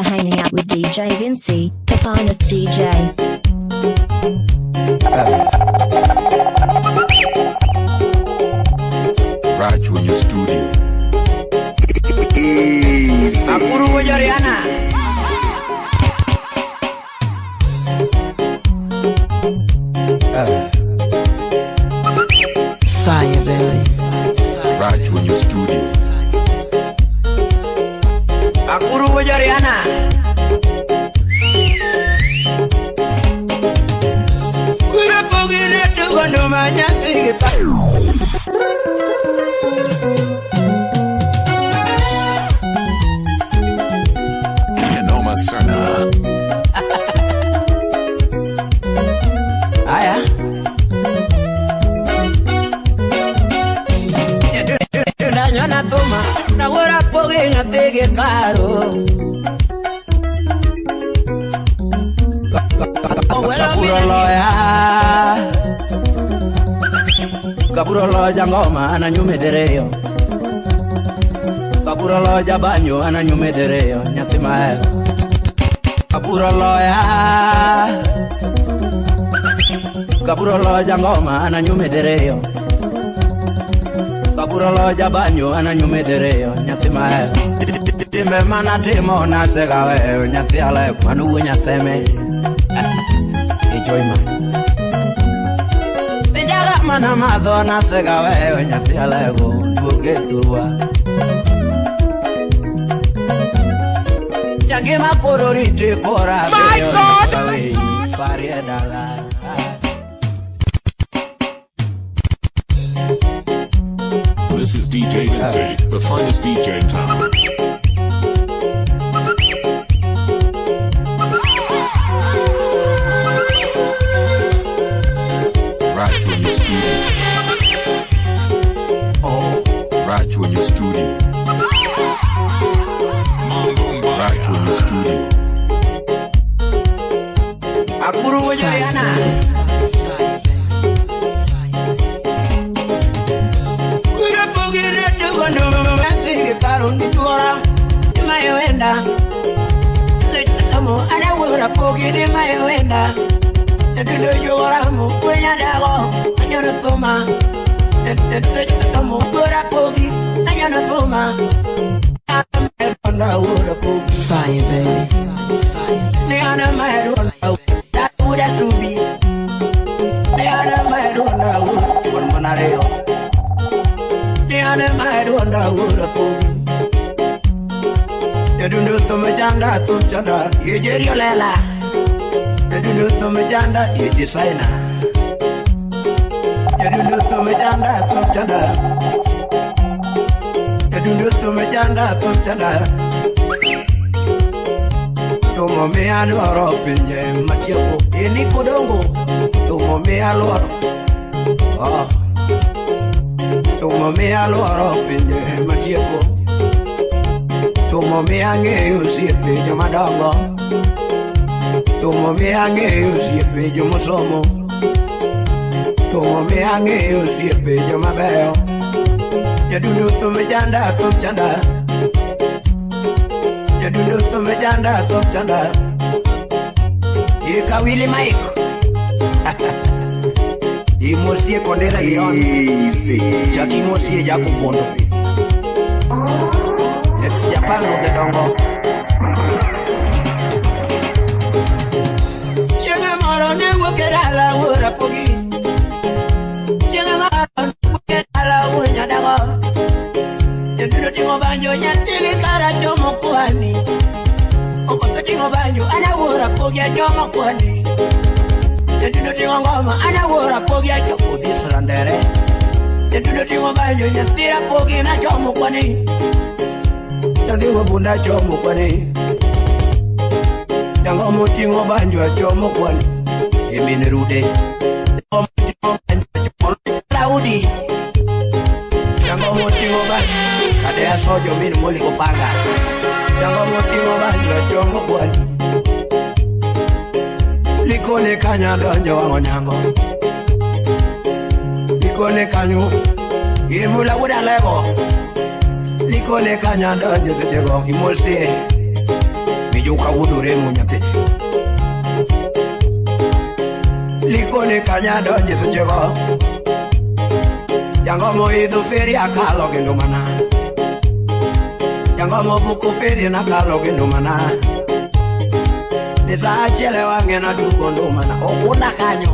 are hanging out with DJ Vincy, the finest DJ. Raj when your studio. Easy. Akuru Wojoriana. Fire, baby. Raj when your studio. Akuru Wojoriana. Kura pogine tugondo manyati kita. Noma Serna. Aya. Ndanyona thuma na wora pogina tege karo. Kaburo loya. Kaburo loja ngoma ananyume dereyo. Kaburo loja banyo ananyume dereyo nyathi mahero. Kaburo loya. Kaburo loja ngoma ananyume dereyo. Kaburo loja banyo ananyume dereyo nyathi mahero. Timbe mana timo nasegaweyo nyathi alek mano wuo nyaseme. Enjoy man. Tinjaga mana madho nasegaweyo nyathi alego duoge thurwa. Jangima koro rite kora My God! Parie dala. This is DJ Vincy, the finest DJ in town. Raj when your studio. Oh. Raj when your studio. Raj when your studio. Akuru Wojoriana. Kura pogine tugondo nyathi karo ndichuora mayowenda. Samo anawuora pogine mayowenda. Ndundo yora mu kwenyadago anyono thuma. Samo kura pogi anyono thuma. Anawuora pogi. Fire, baby. Niana maherona wuda trubi. Niana maherona wuda monareo. Niana maherona wuda pogi. Yadundo tumechanda tumchanda yejerio lela. Yadundo tumechanda ye designer. Yadundo tumechanda tumchanda. Yadundo tumechanda tumchanda. Tumo alworo pinje matieko ini kodongo. Tumo alworo. Oh. Tumo alworo pinje matieko. Tumo ang'eyo osiepe jomadongo. Tumo ang'eyo osiepe jomosomo. Tumo ang'eyo osiepe jomabeyo. Jadundo tumechanda tumchanda. Jadundo tumechanda tumchanda. Ika Willy Mike. Imosie kondera Leon. Easy. Jaki mosie jakupondo. Japango de dongo. Chieng' moro ne wuok e dala wuora pogi. Chieng' moro ne wuok e dala wuo nyadago. Jadundo ting'o banjo nyathigi kara chomo kwani. Okoth oting'o banjo an awuora pogi achomo kwani. Jadundo ting'o ngoma an awuora pogi achomo odhi Srandere. Jadundo ting'o banjo nyathi rapogi nachomo kwani. Nyathi wabunda achomo kwani. Jango moting'o banjo achomo kwani. Emin rude. Jango moting'o banjo achomo Daudi. Jango moting'o banjo kade asojo min moli kopanga. Jango moting'o banjo achomo kwani. Likone kanya donjo wang'o nyango. Likone kanyo imula wuda lego. Likone kanya donjo sechego imosie. Mijuka wuod Oremo nyathi. Likoni kanya donje sechego. Jangomo idho feri akalo gi ndumana. Jangomo buko feri nakalo gi ndumana. Ni saa achiel e wang'e natugo ndumana. Okuna kanyo.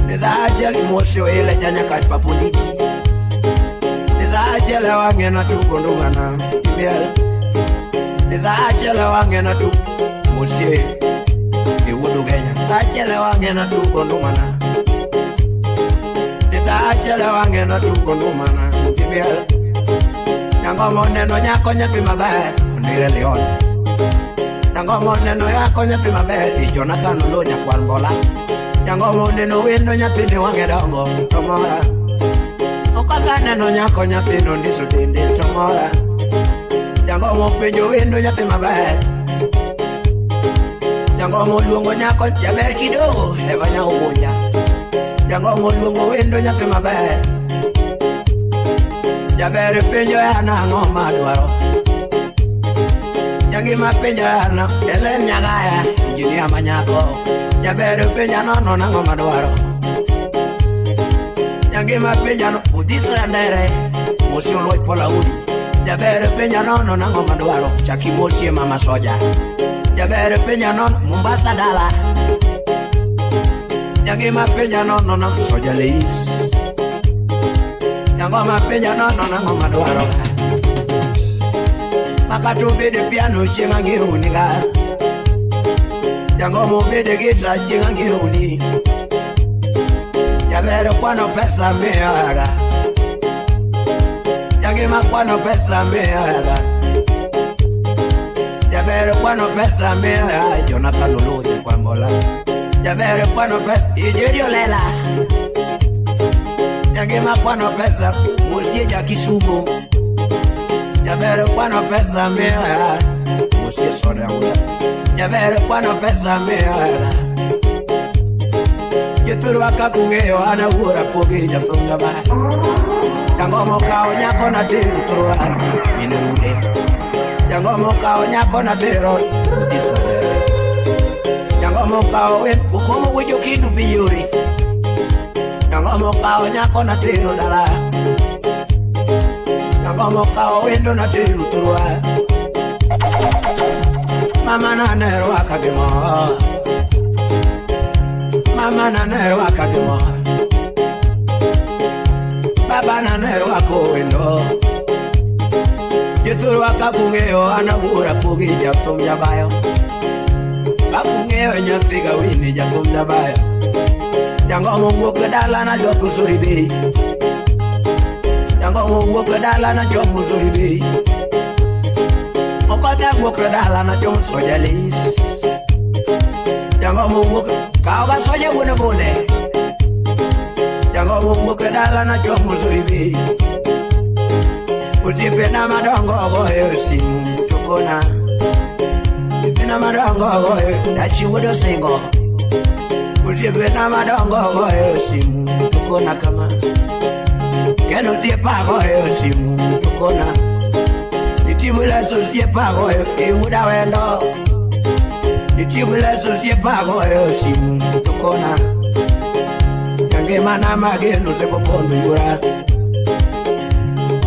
Ni saa achiel imosio ile janyakach papundiki. Ni saa achiel e wang'e natugo ndumana. Imiel. Ni saa achiel e wang'e natugo mosie. Iwuod Ugenya. Saa achiel e wang'e natugo ndumana. Ni saa achiel e wang'e natugo ndumana. Imiel. Nyangomo neno nyako nyathi maber. Ondire Leon. Nyangomo neno yako nyathi maber. I Jonathan Oloo nyakwar Mbola. Nyangomo neno wendo nyathini wang'e dongo to mora. Okaka neno nyako nyathino ndiso dende to mora. Nyangomo penjo wendo nyathi maber. Nyangomo luongo nyako jaber kidogo eva nyaugunja. Nyangomo luongo wendo nyathi maber. Jaber penjo yana ang'o madwaro. Jangima penjo yana Ellen Nyagaya injinia manyako. Jaber penjo nono nang'o madwaro. Jangima penjo no Udis Randere Mosi Oluoch Polaudi. Jaber penjo nono nang'o madwaro. Chaki mosie mama soja. Jaber penjo nono Mombasa dala. Jangima penjo nono na soja leis. Jangoma penjo nono nang'o madwaro. Makato bede piano chieng' ang'euni ga. Jangomo bede gita chieng' ang'euni. Jaber kwano pesa miyaga. Jangima kwano pesa miyaga. Jaber kwano pesa miyaga. Jonathan Oloo nyakwar Mbola. Jaber kwano pesa Ijerio lela. Jangima kwano pesa Musie ja Kisumu. Jaber kwano pesa miyaga. Musie soda uya. Jaber kwano pesa miyaga. Jothurwa kaka ung'eyo an awuora pogi jathum jaber. Jangomo kawo nyako natero thurwa min rude. Jangomo kawo nyako natero Isabel. Jangomo kawo wen kukomo winjo kindu piyori. Jangomo kawo nyako natero dala. Jangomo kawo wendo natero thurwa. Mama na ne rwaka gi mor. Mama na ne rwaka gi mor. Baba na ne rwako wendo. Jothurwa kaka ung'eyo an awuora pogi jathum jabayo. Kaka ung'eyo nyathi Gawini jathum jabayo. Jangomo wuok e dala na jok Uzuri Bei. Jangomo wuok e dala na jok Uzuri Bei. Okoth wuok e dala na jok Soja Leis. Jangomo wuok kaw ga Soja wuon Bole. Jangomo wuok e dala na jok Uzuri Bei. Osiepena madongo goyo simu tokona. Osiepena madongo goyo dachi wuod Osingo. Osiepena madongo goyo simu tokona kama. Kendo osiepa goyo simu tokona. Nitie leso osiepa goyo e wuod Awendo. Nitie leso osiepa goyo simu tokona. Jangimana mageno osekopondo yora.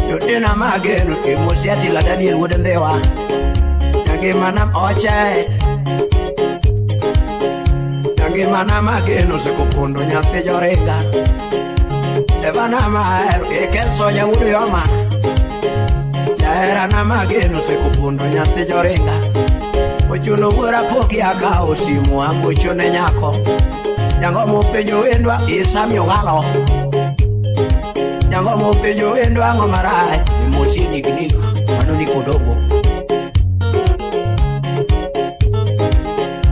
Jotena mageno emosi Atila Daniel wuod Ndhiwa. Jangimana oche. Jangimana mageno osekopondo nyathi Joringa. Evana mahero ikel soja wuod Yoma. Jaherana mageno osekopondo nyathi Joringa. Ochuno wuora poki akawo simu agocho ne nyako. Jangomo penjo wendwa Isami Ogalo. Jangomo penjo wendwa ang'o marach. Emosi niknik mano nikodogo.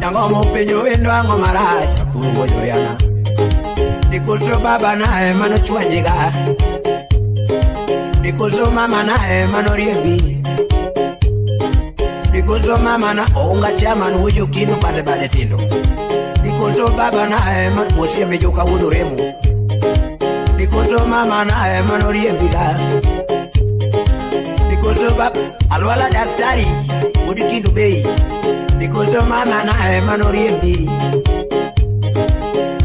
Jangomo penjo wendwa ang'o marach. Akungo Joriana. Nikoso baba nae mano chwanyiga. Nikoso mama nae mano riembi. Nikoso mama na ounga chairman wujo kindu bade bade tindo. Nikoso baba nae mano mosie mijuka wuod Oremo. Nikoso mama nae mano riembiga. Nikoso baba alwala daktari wuod Kindu Bei. Nikoso mama na ema noriembi.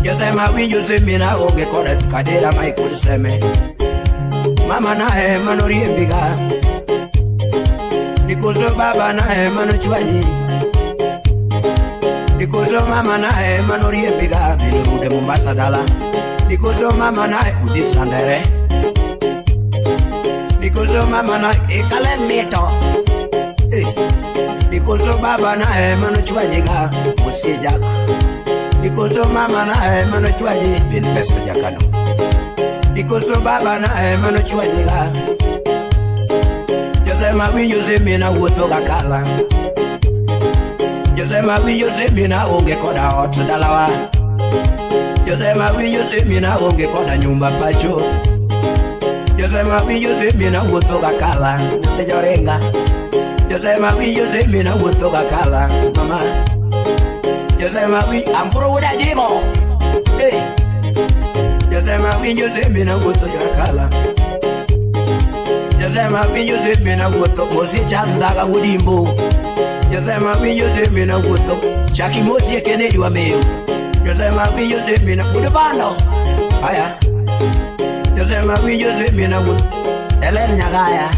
Josema winjo semina onge koda kadera Michael Seme. Mama na ema noriembi ga. Nikoso baba na ema nochwanyi. Nikoso mama na ema noriembi ga. Mirude Mombasa dala. Nikoso mama na udhi sandere. Nikoso mama na ikale mito. Nikoso baba na ema nochwanyi ga. Musijak. Nikoso mama na ema nochwanyi. Bin pesa jakano. Nikoso baba na ema nochwanyi ga. Josema winjo semina wuotho gakala. Josema winjo semina onge koda ot dalawa. Josema winjo semina onge koda nyumba pacho. Josema winjo semina wuotho gakala. Nyathi joringa. Josema winjo semina wuotho gakala. Mama. Josema winjo amburo wuda jigo. Hey. Josema winjo semina wuotho gakala. Josema winjo semina wuotho mosi chas daga wudimbo. Josema winjo semina wuotho chaki mosi e kene jwa meyo. Josema winjo semina wudu bando. Aya. Josema winjo semina wuotho Elen nyagaya.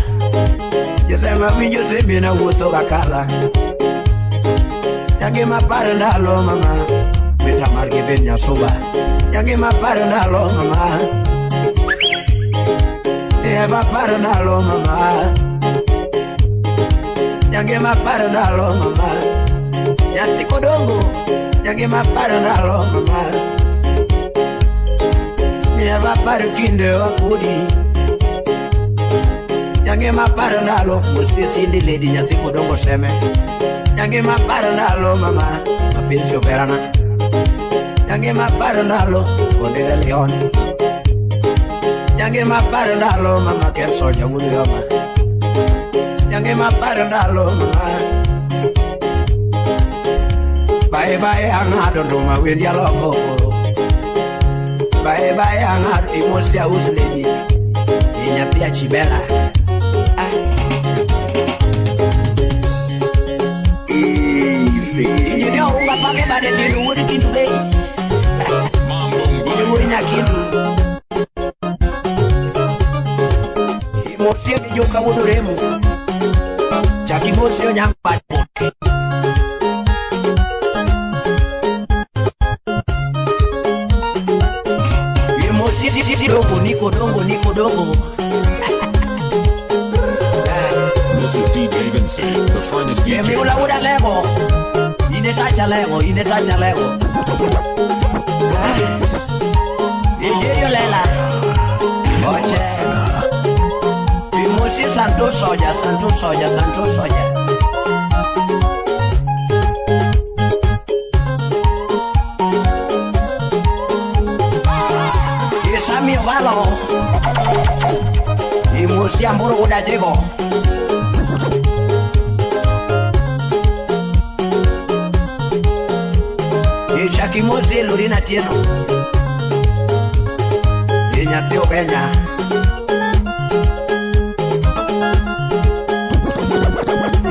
Josema winjo semina wuotho gakala. Nyangima paro ndalo mama. Mita mar given nyasuba. Nyangima paro ndalo mama. Eva paro ndalo mama. Nyangima paro ndalo mama. Nyathi kodongo. Nyangima paro ndalo mama. Eva paro kinde wakudi. Nyangima paro ndalo musisi ndi lady nyathi kodongo seme. Nyangima paro ndalo mama. Mapenzi operana. Nyangima paro ndalo kondere leon. Nyangima paro ndalo mama ken soja wuod mama. Nyangima paro ndalo mama. Bye bye ang'ado nduma wendi aloko. Bye bye ang'ado imosi aus lady. Inyathi achibela. Ah. Easy. Inyo unga pake bade tinu wuod kindu bei. Wuod nyakindu. Mosi ni joka wuod remo. Chaki mosi onyang bat. Mosi si dongo niko dongo niko dongo. This is DJ Vinci, the finest DJ. Emi ula wuda lego. Ine tacha lego, ine tacha lego. Ijerio lela. Oche. Imosi santo soja, santo soja, santo soja. Isami ogalo. Imosi amburu wuda jigo. Ichakimosi lurina tieno. Inyathi obenya.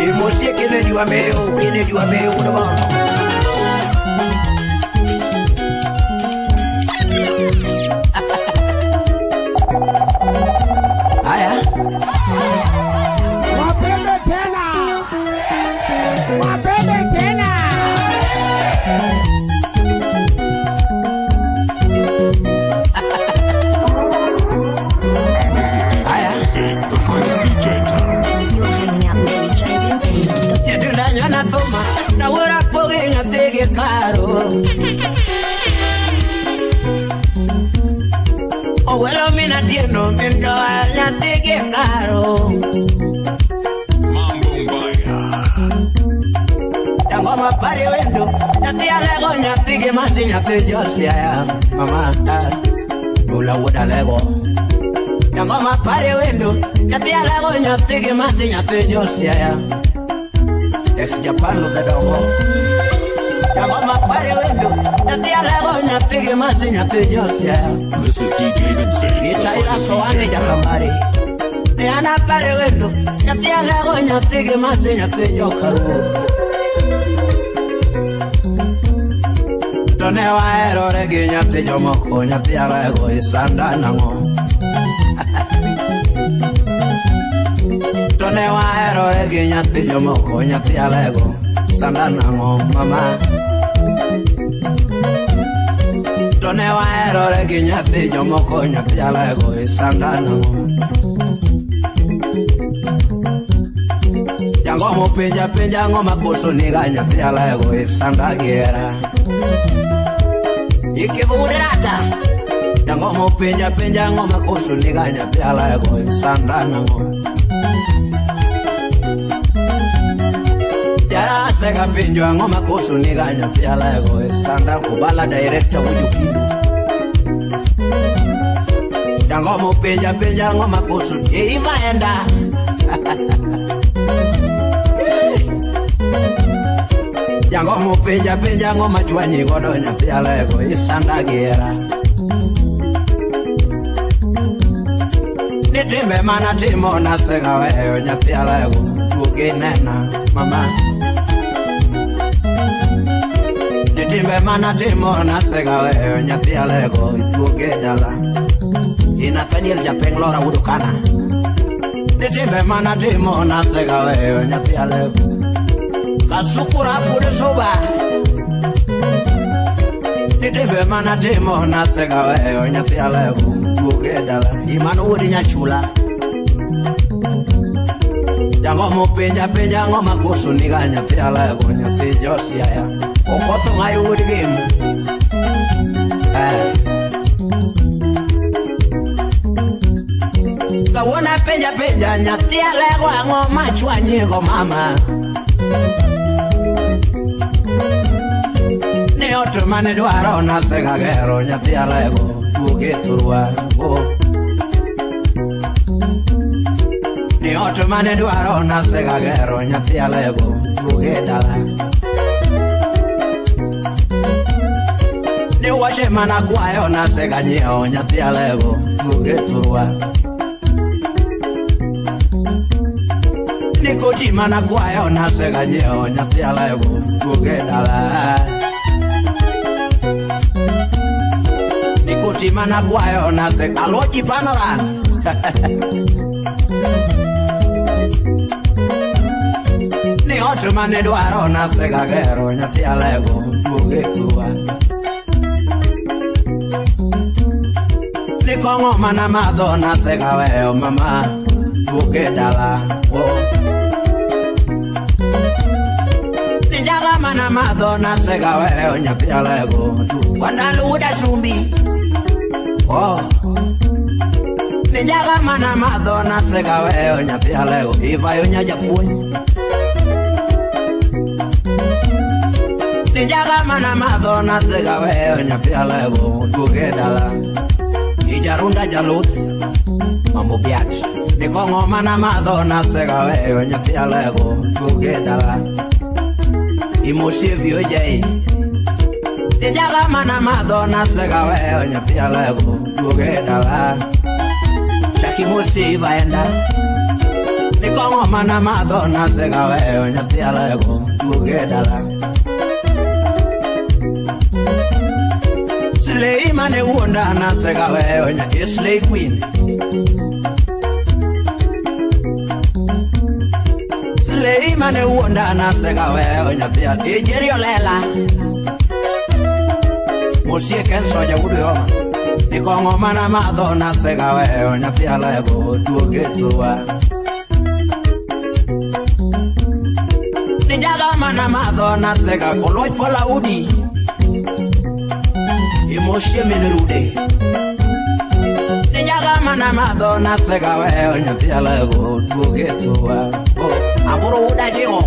Imosi kene jwa meo, kene jwa meo udobono. Haya. Wapende tena. Wapende tena. This is DJ Vinci, the finest DJ in town. You're hanging out with DJ Vinci, the Nyana thoma na wora poge nyathi gi karo. Owelo mina tieno min joa nyathi gi karo. Mambo Mbaya. Yango mapare wendo nyathi alego nyathi gi masi nyathi josia ya mama. Ula wuda lego. Yango mapare wendo nyathi alego nyathi gi masi nyathi josia ya. Ex Japan no kadongo. Yango mapare wendo nyathi alego nyathi gi masi nyathi josia ya. This is DJ Vinci, the Ita ila finest soane DJ in town. jakambare. Ana pare wendo nyathi alego nyathi gi masi nyathi jokaruo. To ne waherore gi nyathi jomoko nyathi alego isanda nang'o. To ne waherore gi nyathi jomoko nyathi alego sanda nang'o mama. To ne waherore gi nyathi jomoko nyathi alego isanda nang'o. Jango penja penja ng'oma koso niga nyathi alego isanda gi hera. Ikivurata. Jango penja penja ng'oma koso niga nyathi alego isanda nang'o. Jarasega penjo ang'o makoso niga nyathi alego isanda kubala director wujukindu. Jango penja penja ang'o makoso imaenda. Jango penja penja ang'o machwanyi godo nyathi alego isanda gi hera. Ni timbe mana timo nasega weyo nyathi alego duogi nena mama. Ni timbe mana timo nasega weyo nyathi alego duogi dala. Inathaniel Japeng Lora Wudukana. Ni timbe mana timo nasega weyo nyathi alego. Kasukura fude soba. Ni timbe mana timo nasega weyo nyathi alego duogi dala. Imano wuod nyachula. Jango penja penja ng'oma koso niga nyathi alego nyathi Josiaya. Okoso ng'ayo wuod gem. Kawuono penja penja nyathi alego ang'o machwanyigo mama. Ni ot mane dwaro nasega gero nyathi alego duogi thurwa. Ni ot mane dwaro nasega gero nyathi alego duogi dala. Ni wuoche mana kwayo nasega nyiewo nyathi alego duogi thurwa. Ni koti mana kwayo nasega nyiewo nyathi alego duogi dala. Ni koti mana kwayo nasega aloji panora. Ni ot mane dwaro nasega gero nyathi alego duogi thurwa. Ni kong'o mana madho nasega weyo mama duogi dala. Ni njaga mana madho nasega weyo nyathi alego wanaluda chumbi. Ni njaga mana madho nasega weyo nyathi alego ivayo nyajapuonj. Ni njaga mana madho nasega weyo nyathi alego duogi dala. Ijarunda jaluth mambo biat. Ni kong'o mana madho nasega weyo nyathi alego duogi dala. Imosie viojei. Ni njaga mana madho nasega weyo nyathi alego duogi dala. Chaki mosie ivaenda. Ni kong'o mana madho nasega weyo nyathi alego duogi dala. Slay mane wuonda nasega weyo nyathi Slay Queen. Slay mane wuonda nasega weyo nyathi Ijeri olela. Mosie ken soja wuod Yoma. Ni kong'o mana madho nasega weyo nyathi alego duogi thurwa. Ni njaga mana madho nasega oloch pola udi. Imosie min rude. Ni njaga mana madho nasega weyo nyathi alego duogi thurwa. Aburo wuda jiwo.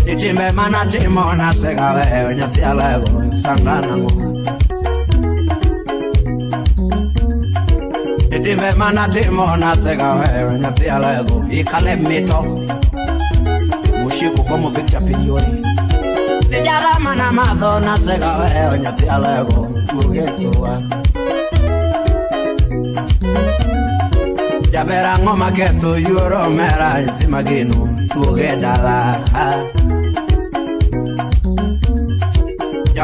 Ni timbe mana timo nasega weyo nyathi alego isanda nang'o. Ni timbe mana timo nasega weyo nyathi alego ikale mito. Mushiko komo Victor Pinyori. Ni njaga mana madho nasega weyo nyathi alego duogi thurwa. Jaber ang'o maketho yuoro omera nyathi mageno duogi dala.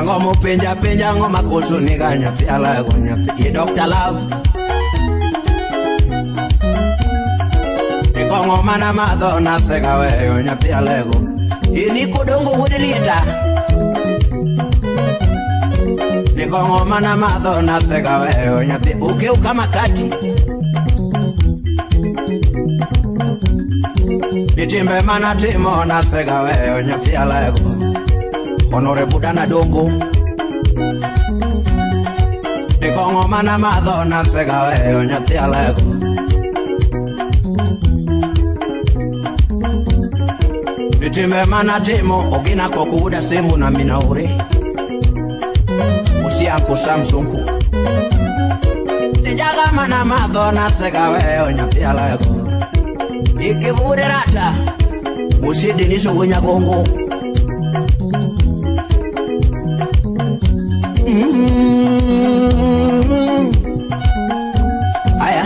Jang'omo penja penja ang'o makoso niga nyathi alego nyathi i Dr. Love. Kong'o mana madho nasega weyo nyathi alego. Ini kodongo wuod lieta. Ni kong'o mana madho nasega weyo nyathi ukeu kama kati. Ni timbe mana timo nasega weyo nyathi alego. Honore budana dongo. Ni kong'o mana madho nasega weyo nyathi alego. Timbe mana timo ogina kokuda semu na minaure. Usianku Samsung. Nijaga mana madho nasega weyo nyathi alego. Ikivure rata usidiniso wenyagongo. Aya.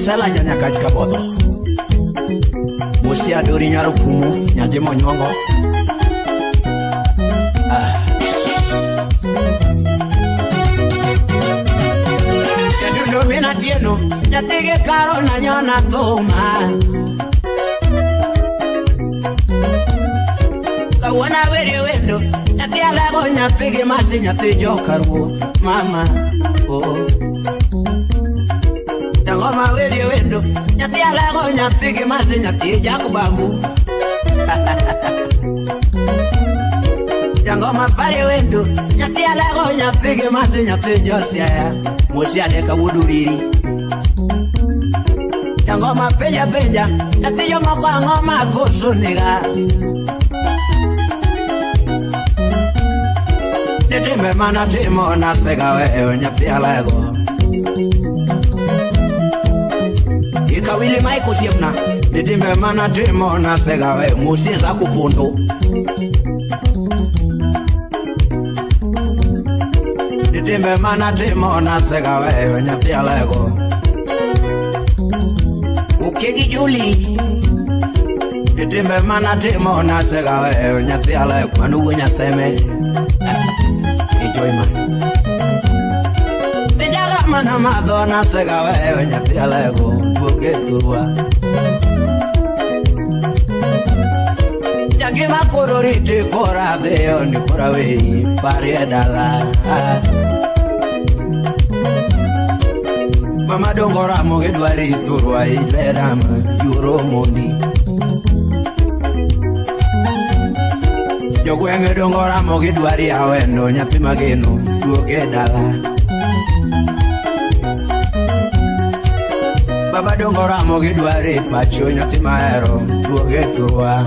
Sala janya katika bodo. Musia dori nyarukumu nyajemo nyongo. Nyadundo mina tieno nyathige karo na nyona thuma. Kawuono awere wendo nyathi alago nyathigi masi nyathi jokaruo mama. Oh. Ngoma weri wendo nyathi alago nyathi gi masi nyathi jakubambu. Jangoma pare wendo nyathi alago nyathi gi masi nyathi josia mosia deka wuduriri. Jangoma penja penja nyathi jomoko ang'o ma koso niga. Nitimbe mana timo nasega weyo nyathi alago. Ikawili maiko siepna nitimbe mana timo nasega weyo musie za kupondo. Nitimbe mana timo nasega weyo nyathi alego. Ukegi Juli nitimbe mana timo nasega weyo nyathi alego manu wuo nyaseme. Enjoy man. Nijaga mana madho nasega weyo nyathi alego buketurwa. Jangima koro riti kora dhiyo ni kora weyi parie dala. Mama dongo ramo gidwari thurwa iledama yuro mondi. Jogwenge dongo ramo gidwari awendo nyathi mageno duoge dala. Baba dongo ramo gidwari pacho nyathi mahero duoge thurwa.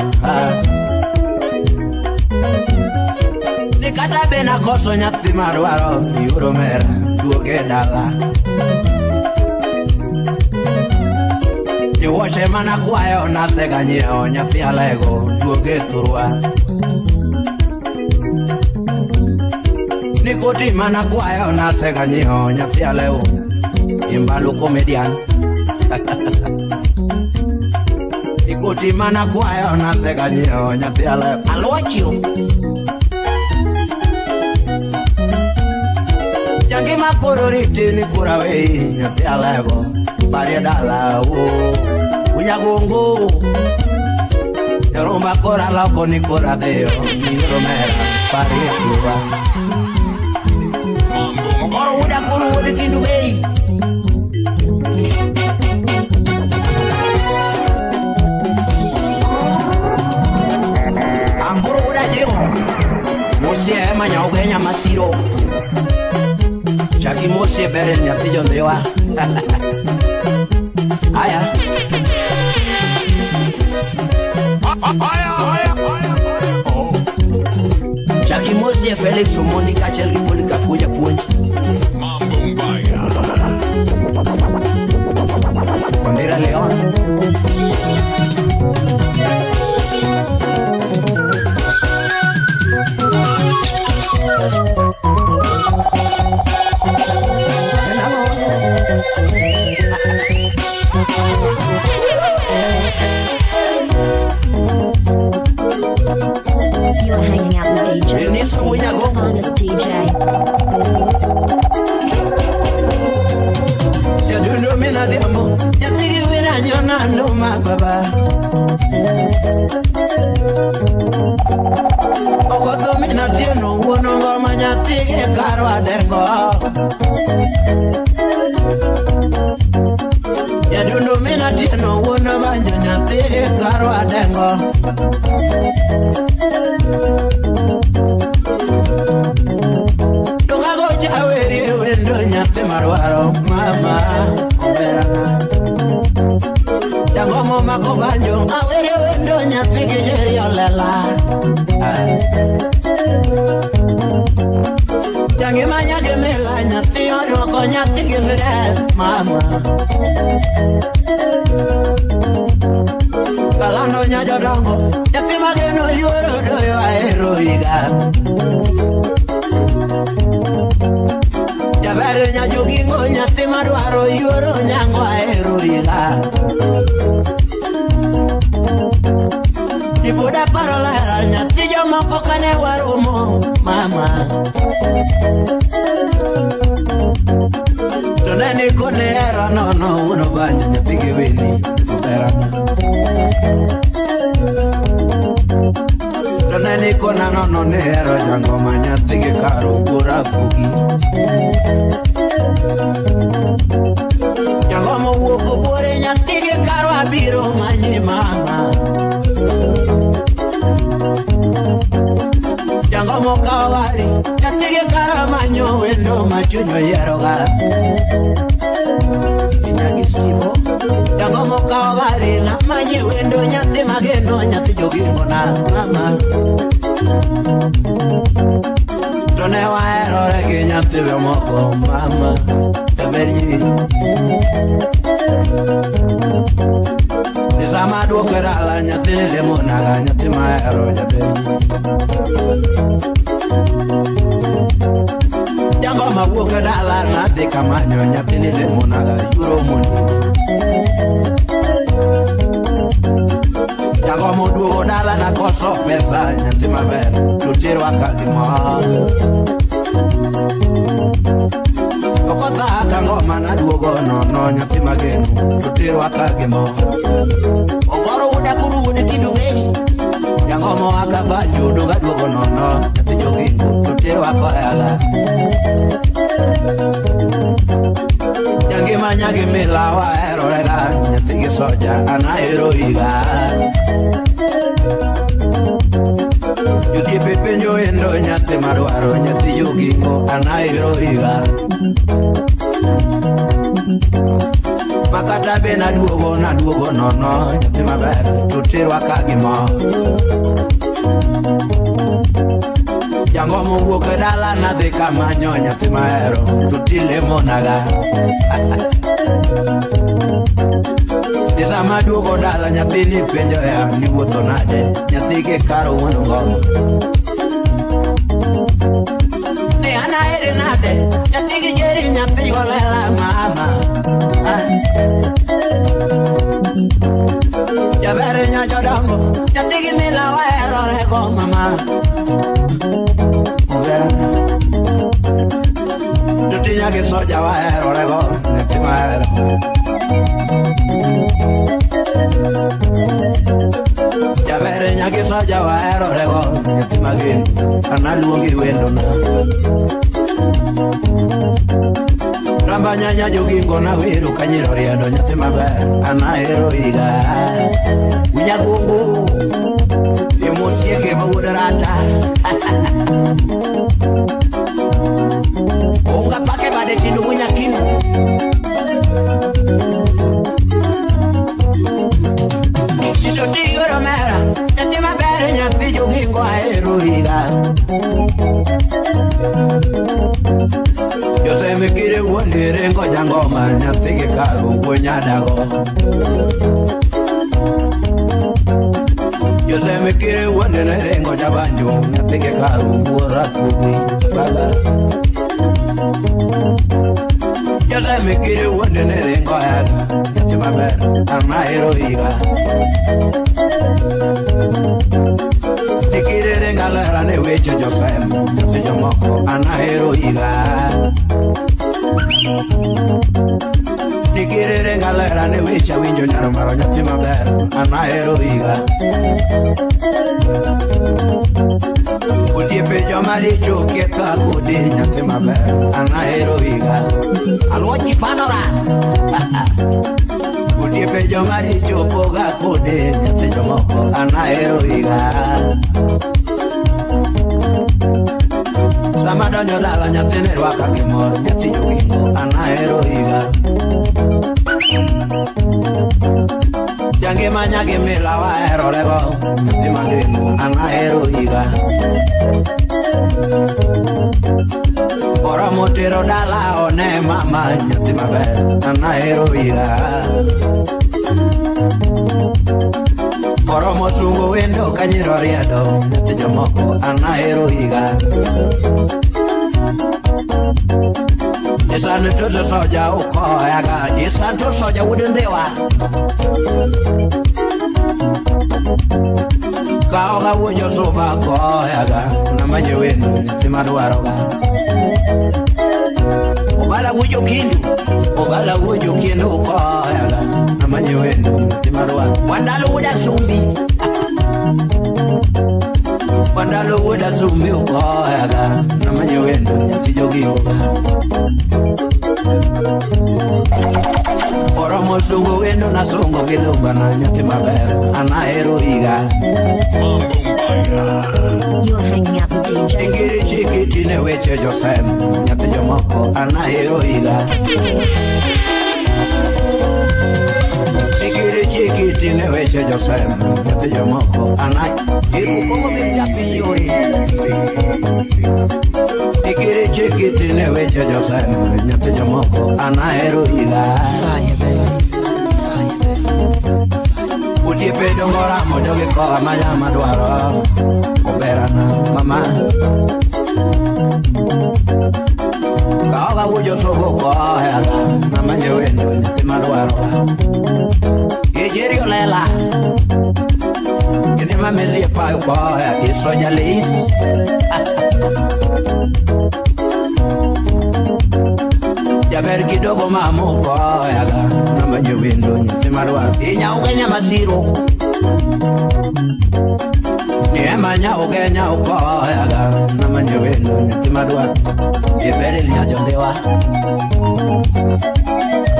Ni kata be nakoso nyathi madwaro yuro mera duoge dala. Ni wuoche mana kwayo nasega nyiewo nyathi alego duoge thurwa. Ni koti mana kwayo nasega nyiewo nyathi alego imbalu comedian. Ni koti mana kwayo nasega nyiewo nyathi alego alwachio. Jangima koro riti ni kura wei nyathi alego parie dala o unyagongo. Yorumba kora loko ni kora dhiyo ni romera parie thurwa. Mokoro uda kuru wuod Kindu Bay. Amburu uda jiwo mosie ema nyaugenya masiro. Chaki mosie bere nyathi jondhiwa. Aya. Chaki mosie Felix Omondi kaachiel gi Polycarp wuod Japuonj. Kondera Leon. nyathi gi karwa dengo. Nyadundo mina tieno wuon banjo nyathi gi karwa dengo. Dongago chaweri wendo nyathi marwaro mama oberana. Jangomo mako banjo awere wendo nyathi gi jeri olela. Jangima nyagi mila nyathi orwako nyathi gi mirel mama. Kalando nyajodongo nyathi mageno yuoro doyo ahero higa. Jaber nyajogingo nyathi madwaro yuoro nyango ahero higa. Nibuda paro lera nyathi jomoko kane waromo mama. To ne ni kone hera nono wuon banjo nyathi gi wini oberana. To ne ni kona nono ne hero jangoma nyathi gi karo wuora pogi. Jangoma wuok buore nyathi gi karo abiro manyi mama. Jangomo kawo gari nyathi gi karo manyo wendo machuny oyieroga. Inyagi Stivo. Jangomo kawo gari namanyi wendo nyathi mageno nyathi jogingona mama. To ne waherore gi nyathi moko mama jaber nyiri. Ni sama duoko e dala nyathi ni lemonaga nyathi mahero jaber. Jangoma wuok e dala nadhi kamanyo nyathi ni lemonaga yuoro moni. Jangoma oduogo dala nakoso pesa nyathi maber to terwa ka gimor. Okotha ka ngoma naduogo nono nyathi mageno to terwa ka gimor. Ogoro wuoda kuru wuod kidume. Jangoma aka banjo doga duogo nono nyathi jogingo to terwa koyaga. Jangima nyagi mila waherorega nyathi gi soja an ahero higa. Jodiepe penjo endo nyathi madwaro nyathi jogingo an ahero higa. Makata be naduogo naduogo nono nyathi maber to terwa ka gimor. Jangomo wuok e dala nadhi kamanyo nyathi mahero to tilemonaga. Ni sama duogo dala nyathini penjo ya ni wuotho nade nyathi gi karo wuon ngoma. Ni an ahere nade nyathi gi jeri nyathi golela mama. Jaber nyajodongo nyathi gi mila waherorego mama. Oberana. Tutinya gi soja waherorego nyathi mahero. Jaber nyagi soja waherorego nyathi mageno an aluongi wendona. Ramba nyanya jogingo nawero kanyiro riedo nyathi maber an ahero higa. Winyagungu imosieke mawuod rata. Unga pake bade tindo wunyakino. Tito tigoro mera nyathi maber nyathi jogingo ahero higa. Jose kire wuon ringo jangoma nyathi gi karo wuo nyadago. Jose kire wuon ringo jabanjo nyathi gi karo wuo rapogi baba. Jose kire wuon ringo yaga nyathi maber an ahero higa. Nikire ringa lera ne weche Josem nyathi jomoko an ahero higa. Nikire ringa lera ne weche winjo nyaro maro nyathi maber an ahero higa. Osiepe joma richo ketha kodi nyathi maber, an ahero higa. Aluochi panora. Osiepe joma richo poga kodi nyathi jomoko, an ahero higa. Sama donjo dala nyathine rwaka gimoro, nyathi jogingo, an ahero higa. Jangima nyagi mila waherorego, nyathi mageno, an ahero higa. Oromo tero dala one mama, nyathi maber, an ahero higa. Oromo sungo wendo kanyiro riedo, nyathi jomoko, an ahero higa. Isan to soja ukoyaga, isan to soja wudundewa. Kaoga wujo soba koyaga, namanye wendo nyathi madwaroga. Obala wujo kindu, obala wujo kindu koyaga, namanye wendo nyathi madwaro. Wandalo wuda sumbi, wandalo wuda sumbi ukoyaga, namanye wendo nyathi jogingo. Oromo sungo wendo na sungo gi lumbana nyathi maber, an ahero higa. You're hanging out with DJ. Ikiri chiki tine weche josem, nyathi jomoko, an ahero higa. Ikiri chiki tine weche josem, nyathi jomoko, an ahero komo mi japiny. Ikiri chiki tine weche josem, nyathi jomoko, an ahero higa. Fire, baby. Fire, baby. Osiepe dongo ramo jogi koa manya madwaro, oberana mama. Kaoga wujo sobo koyaga, namanye wendo nyathi madwaro. Ijeri olela, gini mamezi payo koya, isoja lis. Jaber kidogo mamu koyaga, namanye wendo nyathi madwaro. Inyauke nyamasiro, niema nyauke nyaukoyaga, namanye wendo nyathi madwaro. Iberi nyajondewa,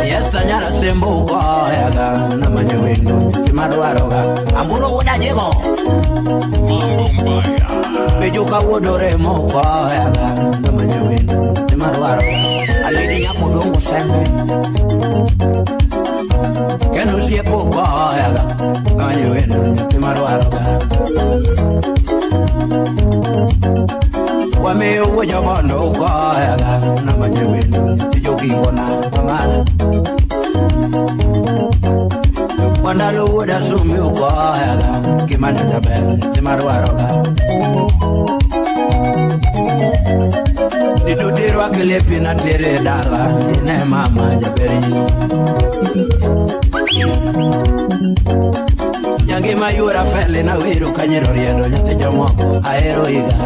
Yesta nyara sembo koyaga, namanye wendo nyathi madwaroga. Ambulo wuda jego, Bejuka wuodore mo koyaga, namanye wendo nyathi madwaroga. Alidi nyakudongo sembe, kendo osiepo koyaga, namanye wendo nyathi madwaroga. Wamiyo wuoyo mondo ukoyaga, namanye wendo nyathi jogingona mama. Wandalo wuoda sumi ukoyaga, kimanya jaber nyathi madwaroga. Dituti rwaki lepi natere dala, ine mama jaberi. Nyangima yuora fele na wero kanyero riedo nyathi jomoko, ahero higa.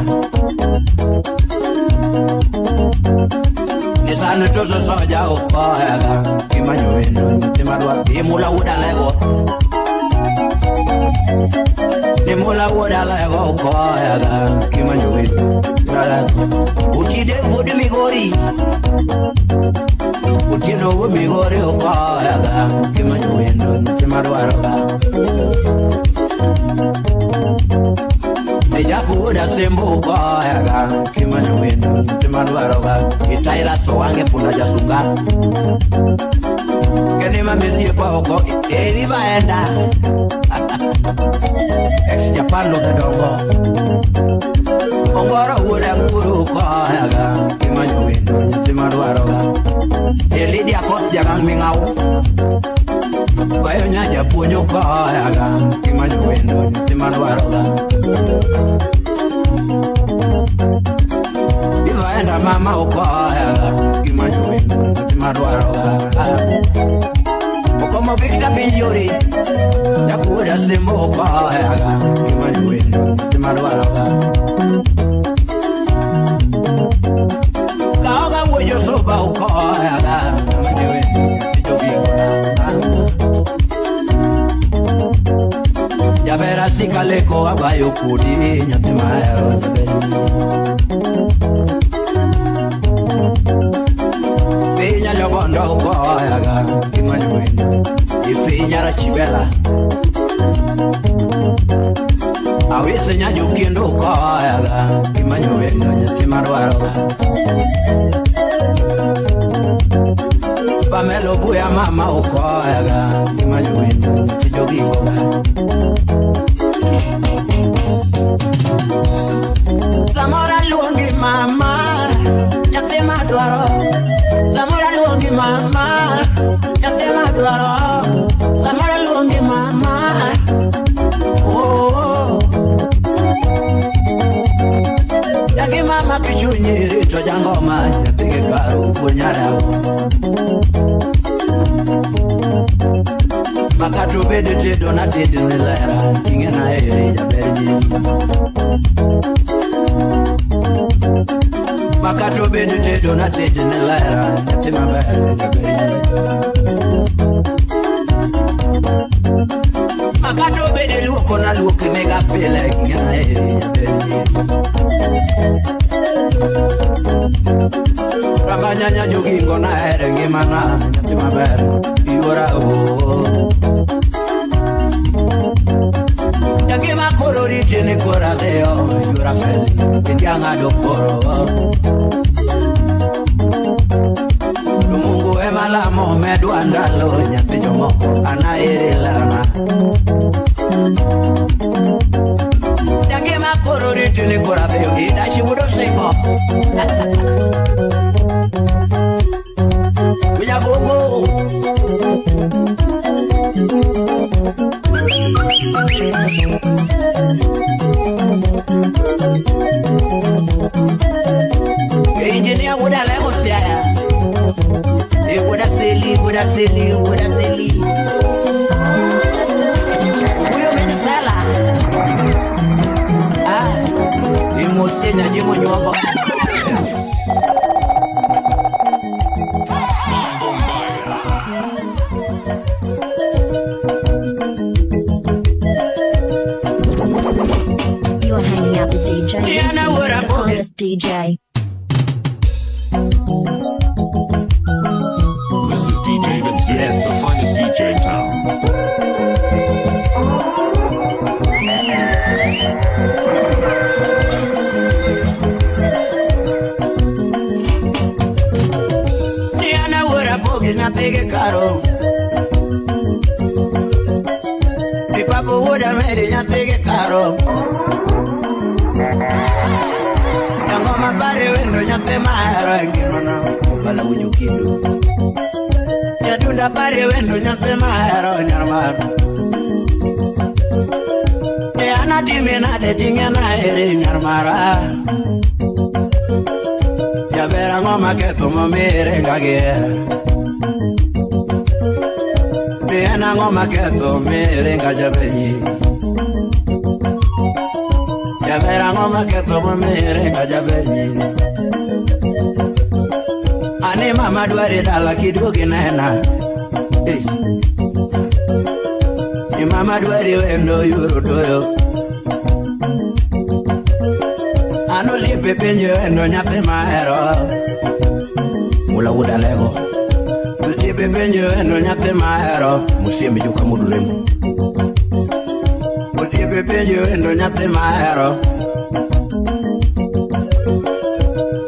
Nisano toso soja ukoyaga, kimanyo wendo nyathi madwaro. Imula wuoda lego, nimula wuoda lego ukoyaga, kimanyo wendo lego. Utide wuod Migori, Otieno wuod Migori ukoyaga, kimanyo wendo nyathi madwaroga. Jaku wuoda sembo ukoyaga, kimanyo wendo nyathi madwaroga. Itaira sowange punda jasunga, kene mamesie pa oko, eri vaenda. Ex Japan lo dongo, Ongoro wuoda nguru ukoyaga, kimanyo wendo nyathi madwaroga. Elidia kot jagang ming'au, bayo nyaja puonjo koyaga, kimanyo wendo nyathi madwaroga. Ivaenda mama ukoyaga, kimanyo wendo nyathi madwaroga. Okomo Victor Binyori, jakuoda sembo ukoyaga, kimanyo wendo nyathi madwaroga. Kaoga wuoyo soba ukoyaga, namanye wendo nyathi jogingona. Jaber asika leko abayo kodi nyathi mahero jaber. Pinya jobondo ukoyaga imanyo wendo ifinya rachibela awise nyajukiendo ukoyaga imanyo wendo nyathi madwaro Pamelo buya mama ukoyaga imanyo wendo nyathi jogingoga Samora luongi mama nyathi madwaro Samora luongi mama nyathi madwaro Samora luongi mama oh Yagi mama kichunyi rito jangoma nyathi gi karu puonyara Makatu bede tedo na tedo ni lera ing'e na eri jaber ji Makatu bede tedo na tedo ni lera nyathi maber jaber ji Makatu bede luoko na luoke mega pile ing'e na eri jaber ji Ramanyanya jogingo na here ngimana nyathi maber yuora o Jangima koro rite ni kora dheo yuora feli kendi ang'ado koro To Mungu ema lamo medwa ndalo nyathi jomoko an ahere lerona Jangima koro rite ni kora dheo idachi wuod Osimo Uyagogo Engineer wuda lego siaya E wuda seli wuda seli wuda seli Uyo menisala Ah Imosenya jimo nyuogo Mambo Mbaya. You are hanging out with DJ Diana Vinci, Wura the Boge. finest DJ. This is DJ Vinci, Yes. the finest DJ in town. Diana wuora bogi nyathi gi karo Ipapo wuoda meri nyathi gi karo Jangoma bare wendo nyathi mahero e ngimana Bala winjo kendo Jatunda bare wendo nyathi mahero nyar mar Diana timi nade ting'e na ere nyar mara Jaber ang'o maketho momire ga gi hera Be en ang'o maketho miringa jabenyi Jaber ang'o maketho momiringa jabenyi Ani mama dwari dala kiduogi nena Hey. Ni mama dwari wendo yuro doyo An osiepe penjo wendo nyathi mahero Mula wuod Alego Osiepe penjo wendo nyathi mahero Musiembe joka muduremo Osiepe penjo wendo nyathi mahero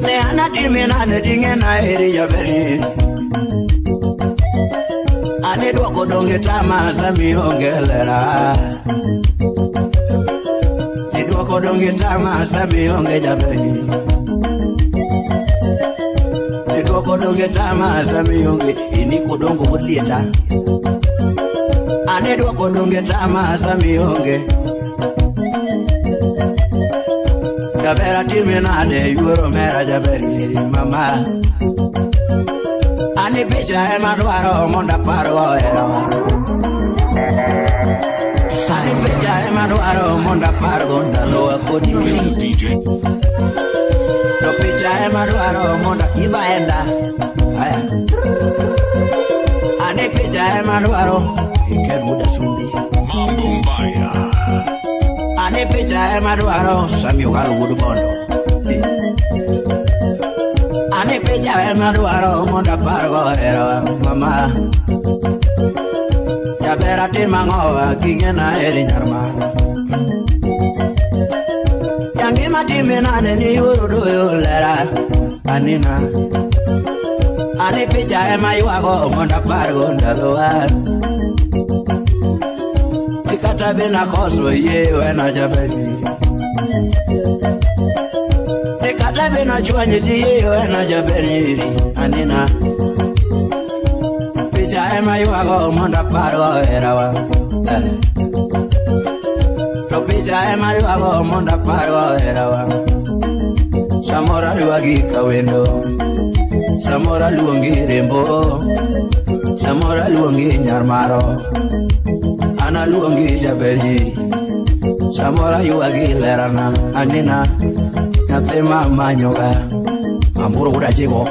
Ne an atime nade ting'e na eri jaberni An idwoko donge tama sami onge lera Idwoko donge tama sami onge jaberni Idwoko donge tama sami onge iniko dongo wuod lieta An idwoko donge tama sami onge Jaber atime nade yuoro mera jaberni mama Ani picha ema dwaro mondo apargo herawa Ani picha ema dwaro mondo apargo ndalowa kodi This is DJ To picha ema dwaro mondo ibaenda Aya Ani picha ema dwaro ikel muda sumbi Mambo Mbaya. Ani Ani picha ema dwaro Sami Ogalo wuod Bondo. Ani picha ema dwaro mondo apargo herawa mama. Jaber atim ang'owa ging'ena eri nyar mara. Jangima time nade ni yuoro doyo lera anina. Ani picha ema ywago mondo apargo ndalowa. Kata be nakoso yie wena jaber. Kata be nachwanyi ti yie wena jaber nyiri anina. Picha ema ywago mondo apargo herawa. To picha ema ywago mondo apargo herawa. Samoro aywagi kawendo, samoro aluongi rembo, samoro aluongi nyar maro, an aluongi jaber nyiri, samoro aywagi lerana anina, nyathi ma manyoga. Amburo wuod Ajigo,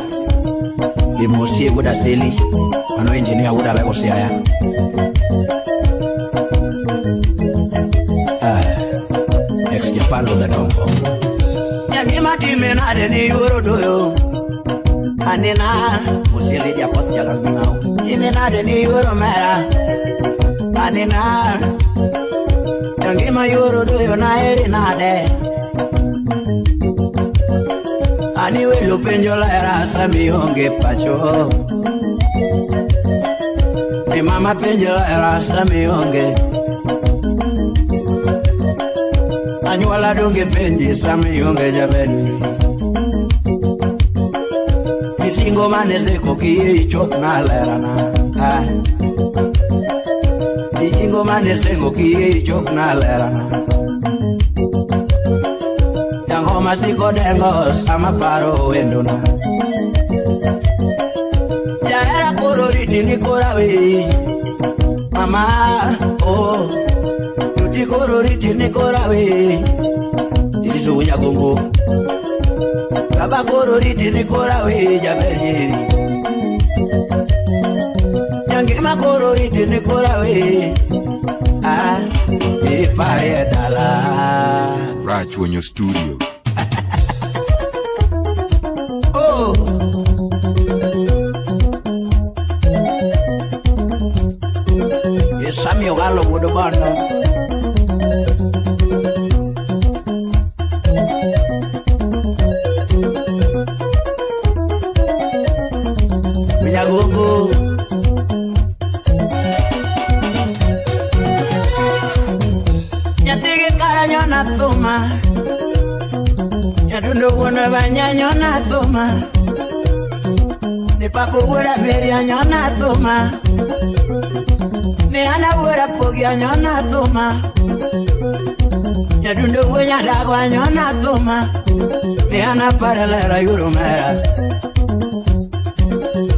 Gimosie wuod Aseli, mano engineer wuod Alego Siaya. Ex Japan Ludha Dongo. Jangima time nade ni yuoro doyo anina, Musie Lydia Koth Jalang Ming'ao. Time nade ni yuoro mera anina, Jangima yuoro doyo naeri nade. Ani welo penjo lera sami onge pacho. Ni mama penjo lera sami onge. Anyuola donge penji sami onge jaber. Misingo mane seko kiyie ichop na lerana. Ah. Misingo mane seko kiyie ichop na lerana. Jangoma siko dengo sama paro wendona. Jahera koro riti ni kora we. Mama, oh. Tuti koro riti ni kora we. Diriso Nyagongo. Baba koro riti ni kora we jaber nyiri. Jangima koro riti ni kora we. Ah, ipare dala. Rachuonyo Studio. Oh. Sami Ogalo wuod Bondo. Nyagongo. Nyathigi kara nyona thuma. Nyadundo wuon banya nyona thuma. Ni papo wuod Ameria nyona thuma. Ni ana wuod Apogi nyona thuma. Nyadundo wuod Nyadagwa nyona thuma. Ni ana paro lera yuro mera.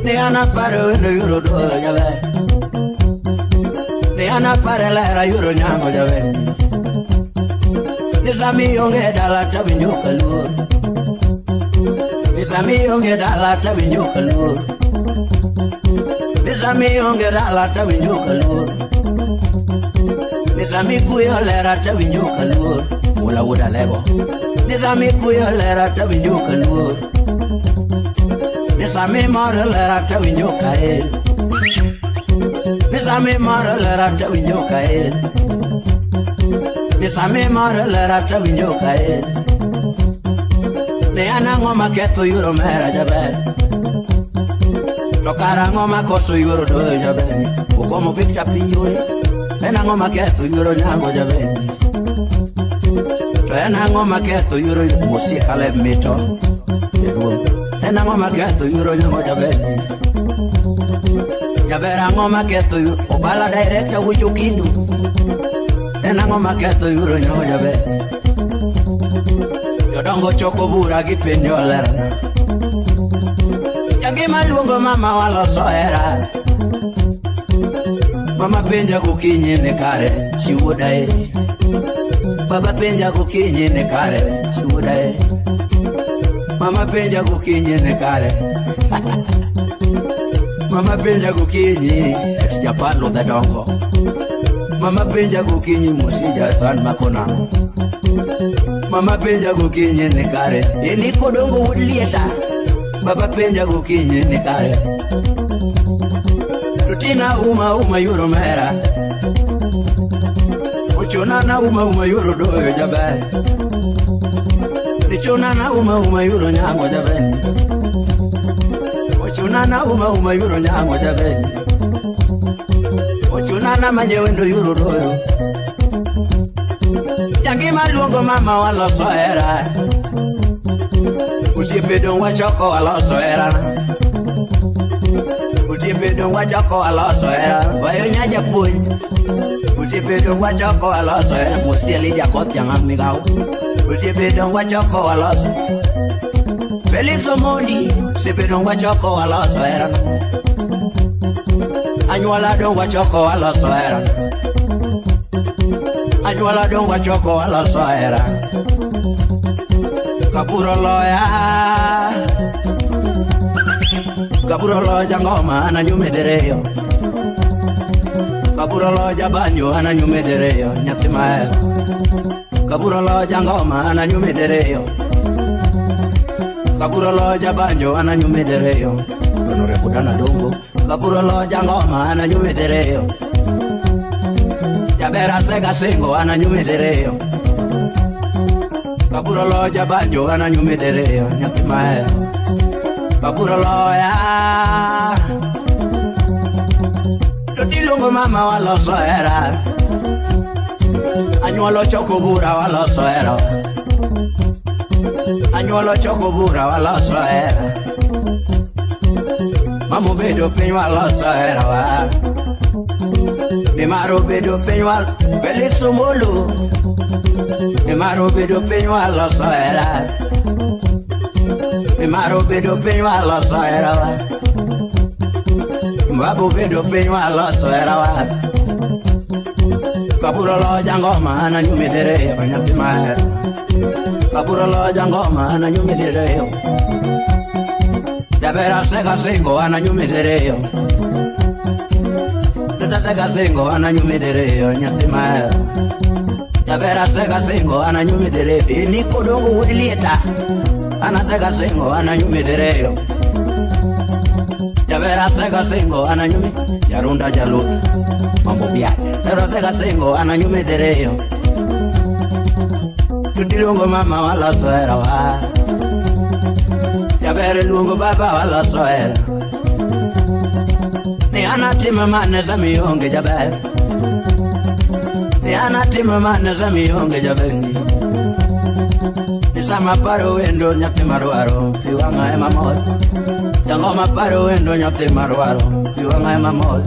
Ni ana paro wendo yuro doyo jaber. Ni ana paro lera yuro nyango jaber. Ni sami onge dala tawinjo kaluor. Ni sami onge dala tawinjo kaluor. Ni sami onge dala tawinjo kaluor. Ni sami kuyo lera tawinjo kaluor. Ula wuod Alego. Ni sami kuyo lera tawinjo kaluor. Ni sami mor lera tawinjo kael. Ni sami mor lera tawinjo kael. Ni sami mor lera tawinjo kael. Ni an ang'o maketho yuro mera jaber. To kara ang'o makoso yuoro doyo jaber. Ogomo picture piny yore. En ang'o maketho yuoro nyango jaber. To en ang'o maketho yuoro Musie Caleb Mito. Jaduong'. En ang'o maketho yuoro nyango jaber. Jaber ang'o maketho yuoro Obala director wucho kindu. En ang'o maketho yuoro nyango jaber. Jodongo choko bura gipenjo lerana. Jangima luongo mama waloso hera. Mama penja gokinyi ni kare chi wuoda e. Baba penja gokinyi ni kare chi wuoda e. Mama penja gokinyi ni kare. Mama penja gokinyi ex Japan Ludha Dongo. Mama penja gokinyi Musie Japan makonano. Mama penja gokinyi ni kare. Eni kodongo wuod lieta. Baba penja gokinyi ni kare. Tutina uma uma yuro mera. Ochona na uma uma yuro doyo jaber. Nichona na uma uma yuro nyango jaber. Ochona na uma uma yuro nyango jaber. Ochona na manye wendo yuro doyo. Jangima luongo mama waloso hera. Osiepe dong wachoko waloso hera. Osiepe dong wachoko waloso hera. Wayo nya japuonj. Osiepe dong wachoko waloso hera. Mosieli jakoth jang'am migao. Osiepe dong wachoko waloso. Felix Omondi. Osiepe dong wachoko waloso hera. Anyuola dong wachoko waloso hera. Anyuola dong wachoko waloso hera. Kapuro loya. Kapuro loya ngoma ananyumedereyo. Kapuro loya banyo ananyumedereyo nyathi mahero. Kapuro loya ngoma ananyumedereyo. Kapuro loya banyo ananyumedereyo. Tonore kudana dongo. Kapuro loya ngoma ananyumedereyo. Jabera sega singo ananyumedereyo. Kapuro loya banyo ananyumedereyo nyathi mahero. Kapuro loya. Tutilungo mama waloso hera. Anyuolo choko bura waloso hera. Anyuolo choko bura waloso hera. Mama obedo piny waloso hera wa. Mimaro bedo piny wal Felix Omolo. Mimaro bedo piny waloso hera. Mimaro bedo piny waloso hera wa. Babu bedo piny waloso hera wa. Kapuro loja ngoma ananyumedereyo nyathi mahero. Kapuro loja ngoma ananyumedereyo. Jabera sega singo ananyumedereyo. Sega singo ananyumedereyo nyathi mahero. Jabera sega singo ananyumedereyo. Ini kodongo wuod lieta. Ana sega singo ananyumedereyo. Jabera sega singo ananyume. Jarunda jaluth mambo biache. Jabera sega singo ananyumedereyo. Tutilungo mama waloso hera wa. Jabere luongo baba waloso hera. Ni anatimo mane sama ionge jaber. Ni anatimo mane sama ionge jaber. Ni sama paro wendo nyathi marwaro pi wang'a ema mol. Jangoma paro wendo nyathi marwaro pi wang'a ema mol.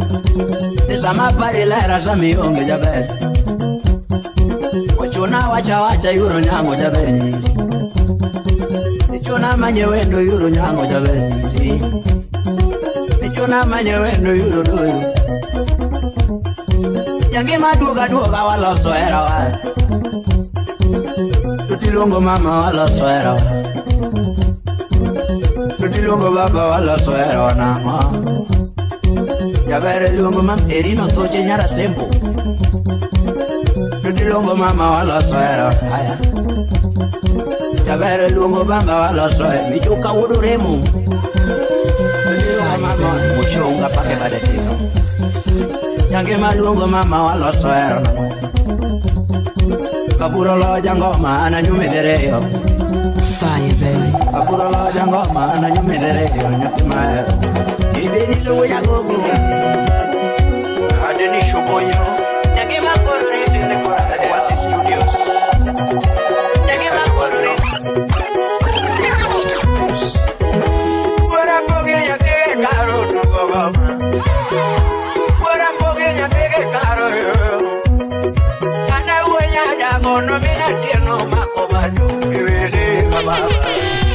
Ni sama pari lera sama ionge jaber. Ochuna wacha wacha yuro nyango jaber. Nichuna manye wendo yuro nyango jaber. Nichuna manye wendo yuro doyo. Jangima duoga duoga waloso hera wa. Tutiluongo mama waloso hera wa. Tutiluongo baba waloso hera wa nang'o. Jabere luongo mama erino thoche nyara sembo. Tutiluongo mama waloso hera haya. Jabere luongo baba waloso hera mijuka wuod remo. Mama mushonga pake badetino. Jangima luongo mama waloso hera. Kapuro loja ngoma ananyumedereyo. Fire baby. Kapuro loja ngoma ananyumedereyo nyathi mahero. Ibeni luwo jagogo. Adeni shoboyo. Jangima koro rete ne kora Wasi Studios. Jangima koro rete. Gora poge nyathi karo tugo goma. Gora poge nyathi karo. Ana wuonya dagono mina tieno mako bado. Iwele baba.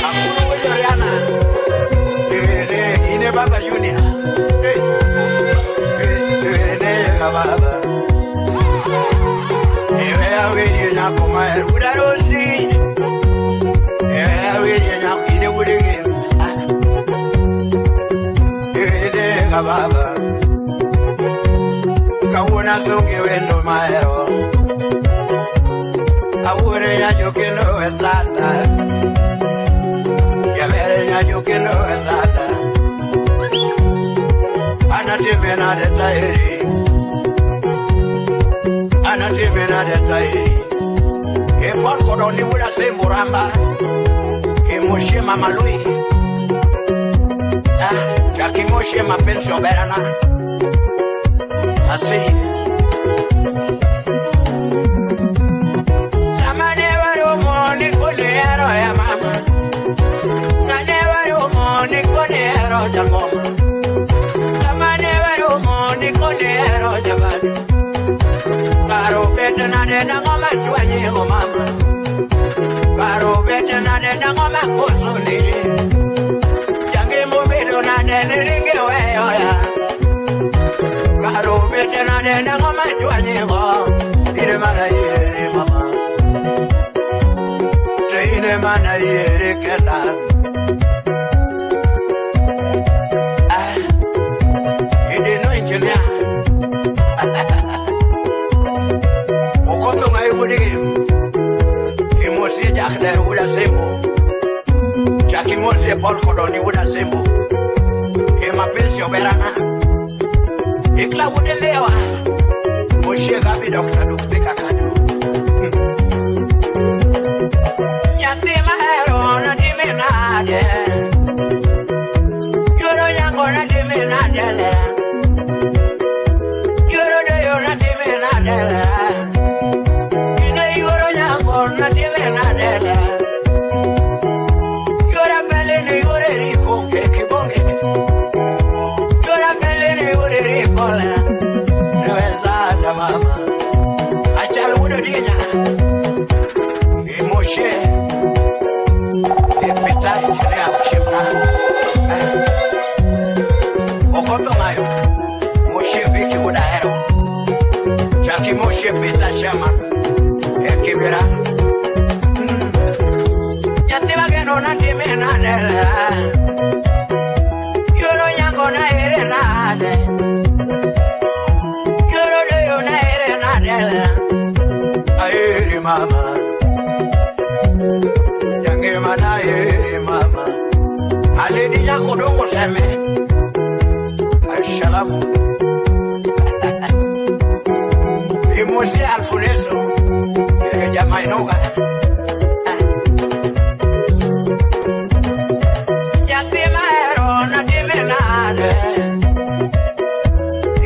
Akuru wejoriana. Iwele ine baba junior. Hey. Iwele baba. Iwe awiri nyako maer udarosi. Iwe awiri nyako ine wudege. Iwele baba. Kawuono asunge wendo mahero. Awuore nyajokelo esata. Yavere nyajokelo esata. Anatimena de tairi. Anatimena de tairi. E porco doni wura semburamba. E moshe mama lui. Ah, jaki moshe ma penso berana. Asi. Samane warumo ni konero ya mama. Kane warumo ni konero jangoma. Samane warumo ni konero jabani. Karo bete na de na ngoma chwanye go mama. Karo bete na de na ngoma kosoli. Jange mo bedo na de ringe weyo ya. Karo bete na de na ngoma chwanye go. Dire mana yere mama. Teine mana yere kenda. Ah, ide no engineer. Chakimose Paul Kodoni wuda sembo. E mapenzi oberana. Ikla wude lewa. Moshe gabi doctor dukfika kadu. Nyathi mahero na dimenade. Yoro nyango na dimenade lera. Yoro deyo na dimenade lera. Ine yoro nyango na dimenade lera. Moshe, Epita engineer Chimna. Okoto mayo, Moshe Viki Udaero. Jackie Moshe Pita Shaman, Ekibera. Yati bageno na dimena dela. Yoro nyango na ere na de. Yoro deyo na ere na dela. Aeri mama. Yange mana ye mama. Aledi nyakodongo seme. Ashalamu. Imosi alfuneso. Jamainoga. Yati mahero na dimenade.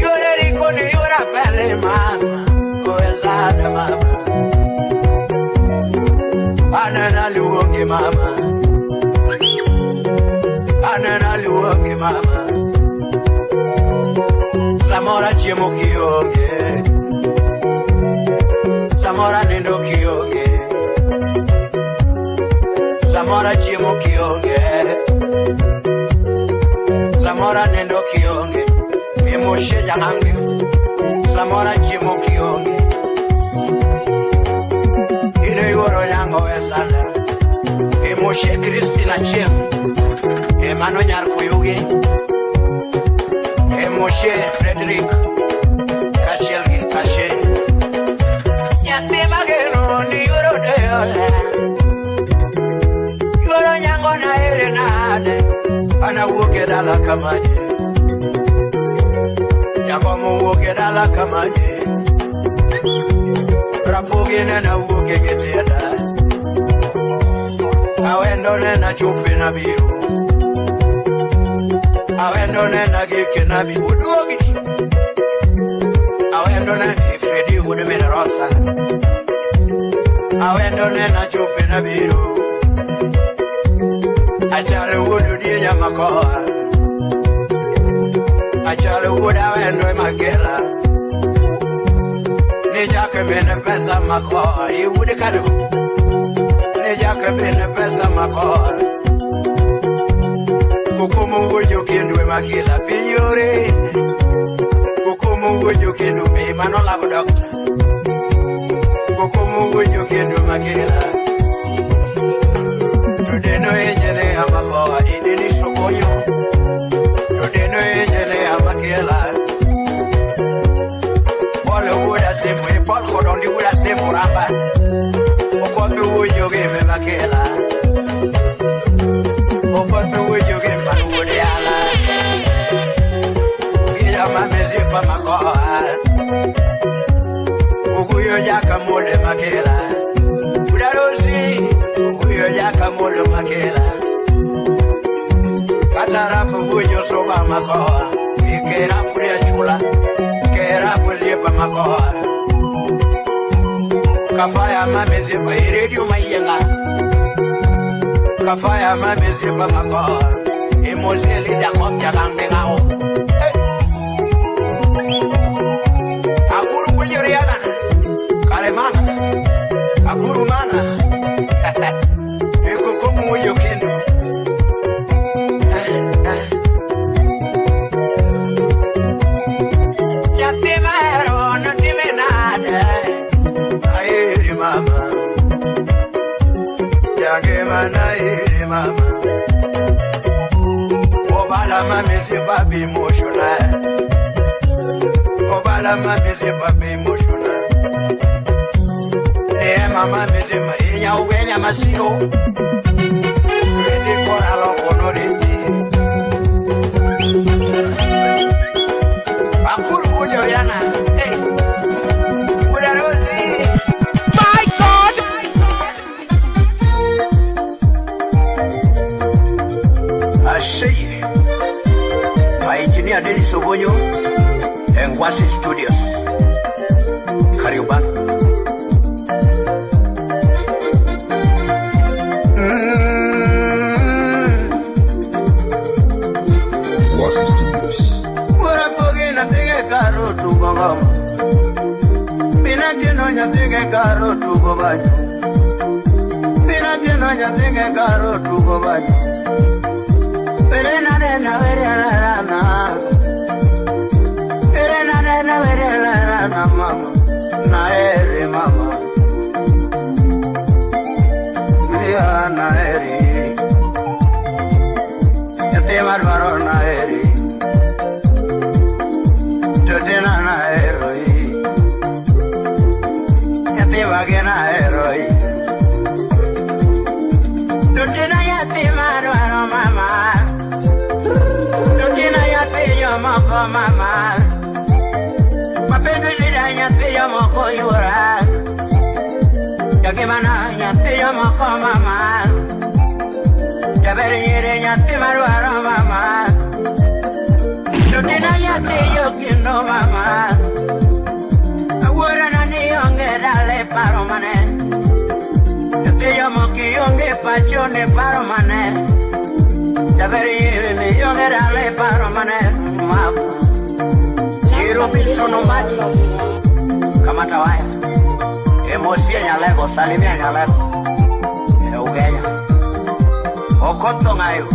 Yore riko ni yora pele mama. Oezada mama. Anana luonge mama. Anana luonge mama. Samora chiemo kionge. Samora nindo kionge. Samora chiemo kionge. Samora nindo kionge. Emoshe jangange. Samora chiemo kionge. Ine yoro yango esana. Emoshe Kristina Chem. Emano nyar kuyugi. Emoshe Frederick. Kachielgi kache. Nyathi mageno ni yoro deola. Yoro nyango na ere nade. Ana wuok e dala kamaje. Jagomo wuok e dala kamaje. Rapogi nena wuok e gitienda. Awendo nena chupe na biro. Awendo nena gike na biro. Uduogi. Awendo nena Fredi wuod min Rosa. Awendo nena chupe na biro. Achalo wuod Odienya makoa. Achalo wuod Awendo emakela. Ni jake mene pesa makoa. Iwuod kado. Ni jake mene pesa makoa. Kukumu wuoyo kendo emakela piny yore. Kukumu wuoyo kendo be mano labo doctor. Kukumu wuoyo kendo emakela. Tudeno enjene amakoa ideni sokonyo. Tudeno enjene amakela. Paul wuoda semo e Paul kodondi wuoda semo ramba. Mama makoa. Uguyo yaka mole makela. Udarosi uguyo yaka mole makela. Katarafu guyo soba makoa. Ikera furia chula. Kera furia makoa. Kafaya mame zipa iredio mayenga. Kafaya mame zipa makoa. Emoseli ya kopya kangengao. Akuru kujiriana. Karemana. Akuru mana. Ekukumu yokendo. Yatimero no timenade. Airi mama. Yagemana airi mama. Obala mami zipa be emotional. Obala mami zipa be emotional. Eh mama mi zipa inya ugenya masiro. Ready for alo konoriti. Akuru kujoriana. Hey. Udarozi. My God. Ashaye. My engineer Dennis Obonyo, Engwasi Studios. Kariobangi. Ngwasi Studios. Warapogi natige karo tugo ngoma. Pinatino nyatige karo tugo banyo. Pinatino nyatige karo tugo banyo. Verena nena verena na. Verena nena verena na mama. Na ere mama. Ya na ere. Te marwaro na ere. Totena na eroi. Te vagena eroi. Totena ya te marwaro mama. Totena ya te yomoko mama. Mapendo lida ya te yomoko yura. Yakimana ya te yomoko mama. Jabere ya te marwaro mama. Totena ya te yokino mama. Awura na ni onge dale paro mane. Te yomoki onge pacho ne paro mane. Jabere ni onge dale paro mane mama. Iro Wilson Ombati. Kamata waya. Emosia Nyalego, salimia Nyalego. Ugenya. Okoto ngayo.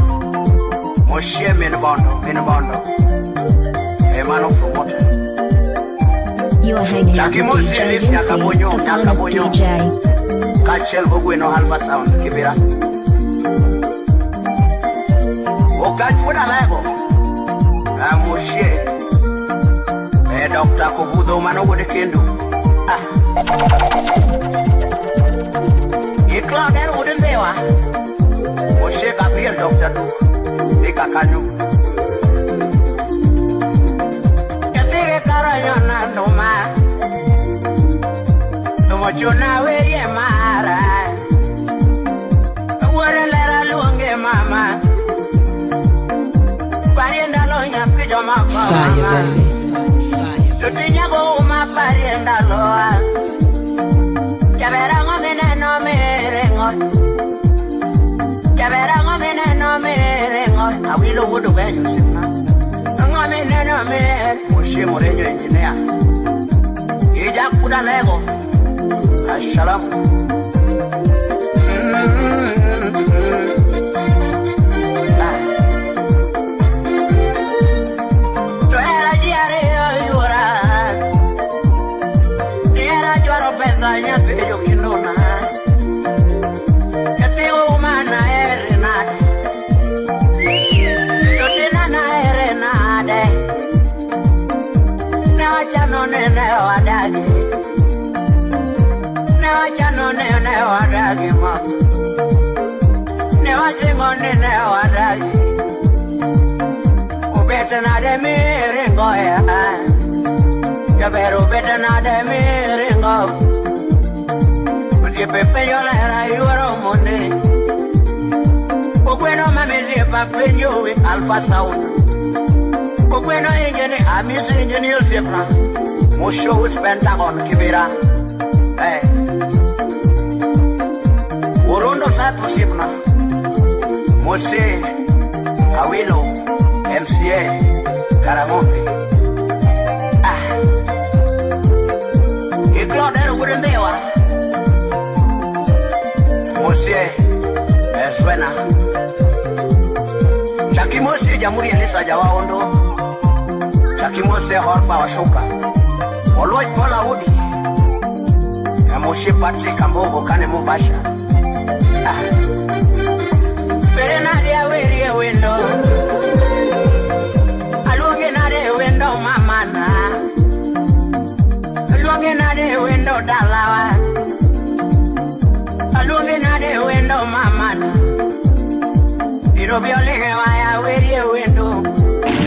Moshie minbondo, minbondo. Emano promoter. You are hanging out Jackie with Mosi DJ Elise Vinci, Nyakabonyo, the finest Nyakabonyo. DJ. Kachel Bogweno Alpha Sound Kibera. Okachuna lego. Amushie. Dr. Kobudo mano wode kendo. Ah. Iklager wode ndewa. Moshe Gabriel Dr. Duke. Ikakanyu. Yatige karanyo na nduma. Tumochuna werie mara. Wuore lera luonge mama. Parie ndalo nyathi jomoko Fire, mama. baby. Fire. Tutinyago uma parie ndaloa. Jaberango mineno miringo. Jaberango mineno miringo. Awilo wuodo benyo sina. Ngo mineno mir. Moshe Morenyo engineer. Ija kuda lego. Assalamu. To era ji ariyo yuora. Era dwaro pesa nyathi jokindona. Nyathi uma na ere nade. Jotina na ere nade. Ne wachano ne wadagi. Ne wachano ne wadagi ma. Ne wasingo ne wadagi. Obet nade miringo. miringo ya. Jaberu bete nade miringo. Osiepe penjo lera yuoro monde. Ogweno mamisiepa penjo we Alpha Sound. Ogweno ingene amisi ingene osiepna. Mosho us Pentagon Kibera. Eh. Urundo sat osiepna. Mose Awilo MCA Karang'ombe. Ah. Iklodero wuod Ndhiwa. Mose Eswena. Chakimosi Jamhuri Elisa Jawaondo. Chakimosi Horpa Washuka. Oluoch Paul Audi. Moshe Patrick Ambogo Kane Mombasa. Ah. Bere nade awerie wendo. Aluonge nade wendo mamana. Aluonge nade wendo dalawa. Aluonge nade wendo mamana. Nairobi olinge waya werie wendo.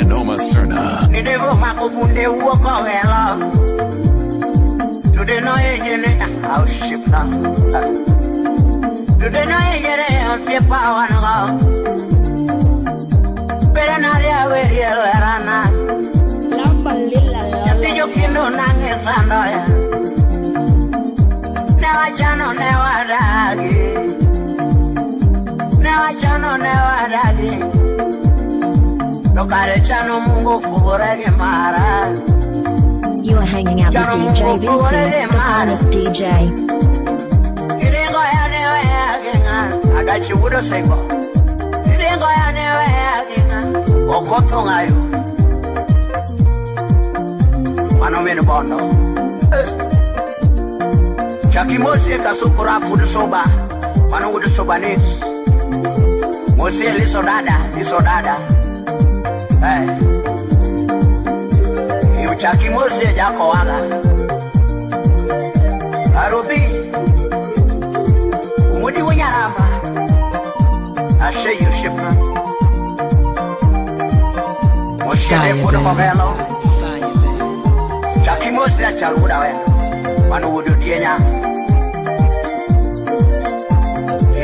Noma Serna. Nidevo mako bunde wuok owelo. Today no engine house ship na. Today no engine osiepa wan go. Bere nade awerie lerana. Nyathi jokindo nang'e sandoya. Ne wachano ne wadagi. Ne wachano ne wadagi. To kare chano Mungu fugore gi mara. You are hanging out with DJ Vinci, the finest DJ. Iringo ya ne weya ginga. Adachi wudo sengo. Iringo ya ne weya ginga. Okotho ngayo. Mano min bondo. Chakimosi kasukura fudu soba. Mano wudu soba nis. Mosi liso dada, liso dada. Eh. Chakimosi jako waga. Arubi. Umudi wunyaramba. Ashe yushipna. Moshe Fire, kudo baby. kogelo. Fire, baby. Chakimosi achaluda wena. Mano wudu dienya.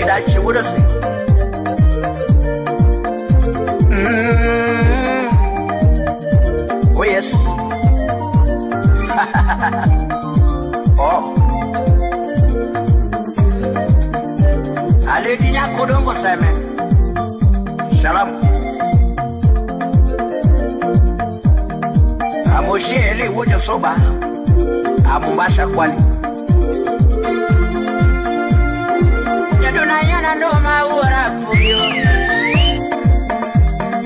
Ida chiwudo si. Oh yes. Oh. Aledinya kodongo seme. Salam. Amoshi eli wojo soba. Amombasa kwani. Yaduna yana ndo maura pugio.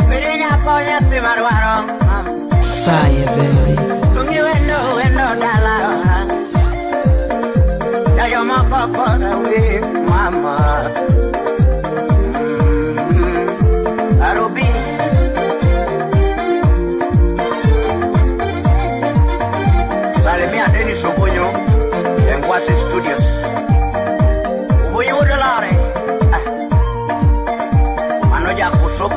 Perenya konya pimarwaro. Fire, baby. Tungi wendo wendo dala. Yayo moko kora we mama. Arubi. Salimia Dennis Obonyo, Engwasi Studios. Obonyo Udolare. Manoja Kusop.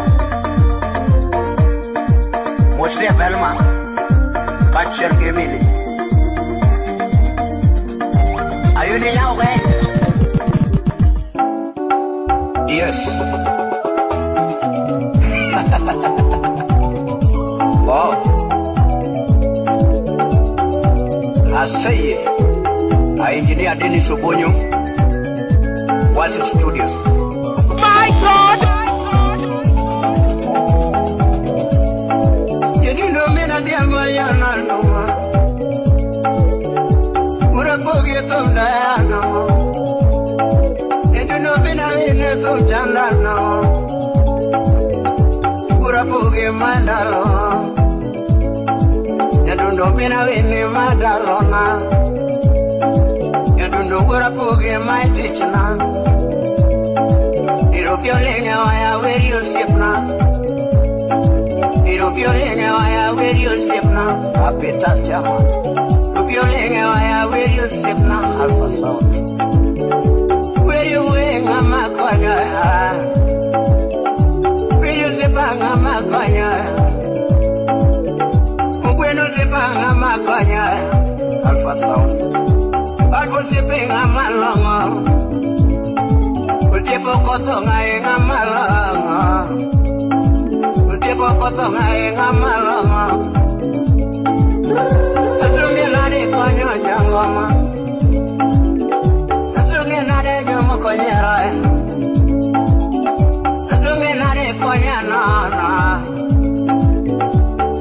Mose Velma. Kacher Gemili. Ayuni Yauge. Yes. Oh. Aseye. A engineer Dennis Obonyo. Kwasi Studios. My God! Yenindo mina diango yana noma. Urapogi tunda yana. Yenindo mina ine tunda no. Urapogi mandalo. Yenindo mina ine mandalo na. Yenindo urapogi my teacher na. Irupio lenga waya where you step na. Irupio lenga waya where you step na. Capital Chama. Irupio lenga waya where you step na. Alpha Sound. Where you wenga makonya. Where you step nga makonya. Alpha Sound. Agosiepe ng'ama long'o. Osiepe okotho ng'ae ng'ama long'o. Osiepe okotho ng'ae ng'ama long'o. Asunge nade konyo jangoma. Asunge nade jomoko nyiero. Asunge nade konya nono.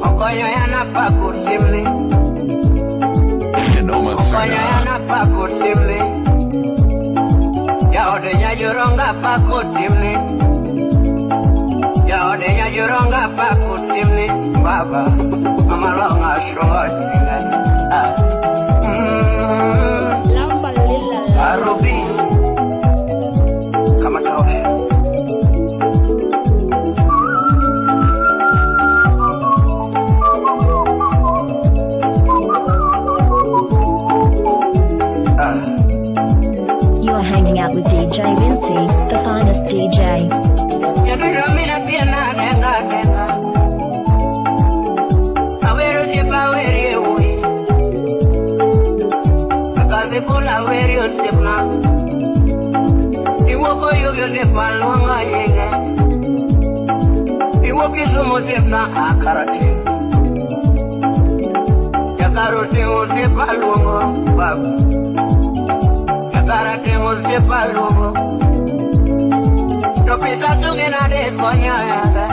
Okonyo yana pako simni. Noma Okonyo Serna. yana pako timni. Jaode nyajoronga pako timni. Jaode nyajoronga pako timni. Baba, mama longa shonga nyinga. Ah. Lamba lila la. Arubi. Kama tawe. Ah. You are hanging out with DJ Vincy, the finest DJ. Nyadundo mina tiena denga denga. Awero siepa aweri ewi. Akazi pola aweri osiepna. Iwuok oyugi osiepa luongo nyinge. Iwuok Kisumu osiepna akarateng'. Jakarateng' osiepa luongo babu. Jakarateng' osiepa luongo. To pita tunge nade konyo yaga.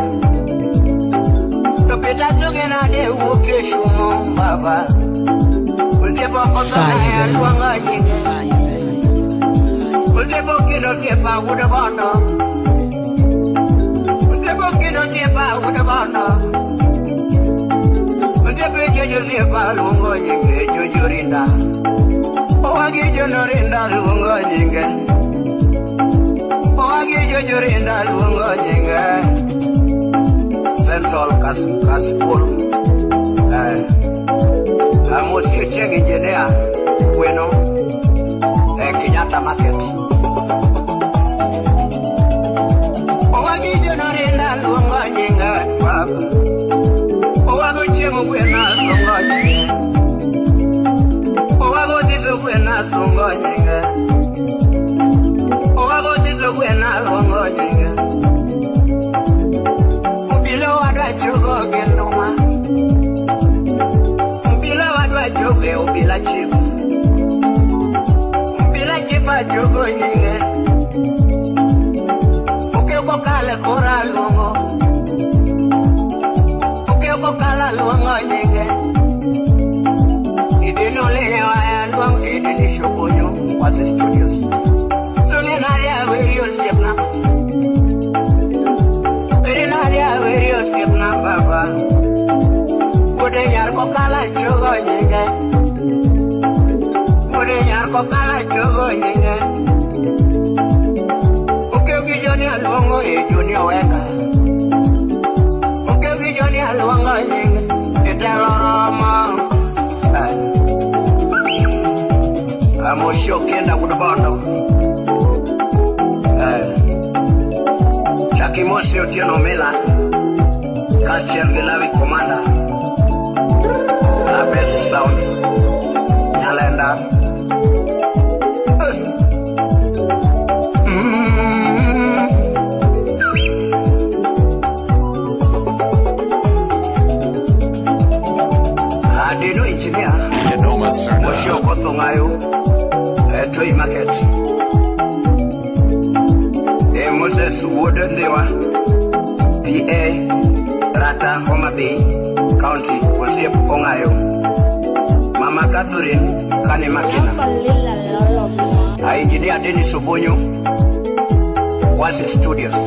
To pita tunge nade wuok e shumo baba. Osiepa okotho ng'aya luongo nyinge. Osiepa okendo osiepa wuod bondo. Osiepa okendo osiepa wuod bondo. Osiepa jojo osiepa luongo nyinge jojo rinda. Owagi jono rinda luongo nyinge. Owagi jojo rinda luongo nyinge. Central Kasipul. Amosi Ochieng engineer Kweno Kenyatta Market. Owagi jono rinda luongo nyinge baba. Owago chiemo gwena luongo nyinge. Owago dhiso gwena luongo nyinge. Owago dhiso gwena luongo nyinge. Obila wadwa chogo gi nduma. Obila wadwa chogo e obila chief. Obila chief achogo nyinge. Okew kokalo kora luongo. Okew kokalo luongo nyinge. Idino lenye waya luong idini shokonyo Kwasi Studios. Sunge nade aweri osiepna. Weri nade aweri osiepna baba. Wuode nyar kokalo chogo nyinge. Wuode nyar kokalo chogo nyinge. Okew gi Joni aluongo e Joni Owenga. Okew gi Joni aluongo nyinge. Itelo romo. Amoshi Okienda wuod Bondo. Chakimosi Otieno Mila. Kaachiel gi Lawi Komanda. Abel Sound. Nyalenda. Adino engineer. Noma Serna. Moshi Okotho Ng'ayo. Toy Market. Moses Wuod Ndhiwa. PA Rata Homa Bay County Osiep Ong'ayo. Mama Catherine Kane Makina. Lamba lila la. Engineer Dennis Obonyo. Kwasi Studios.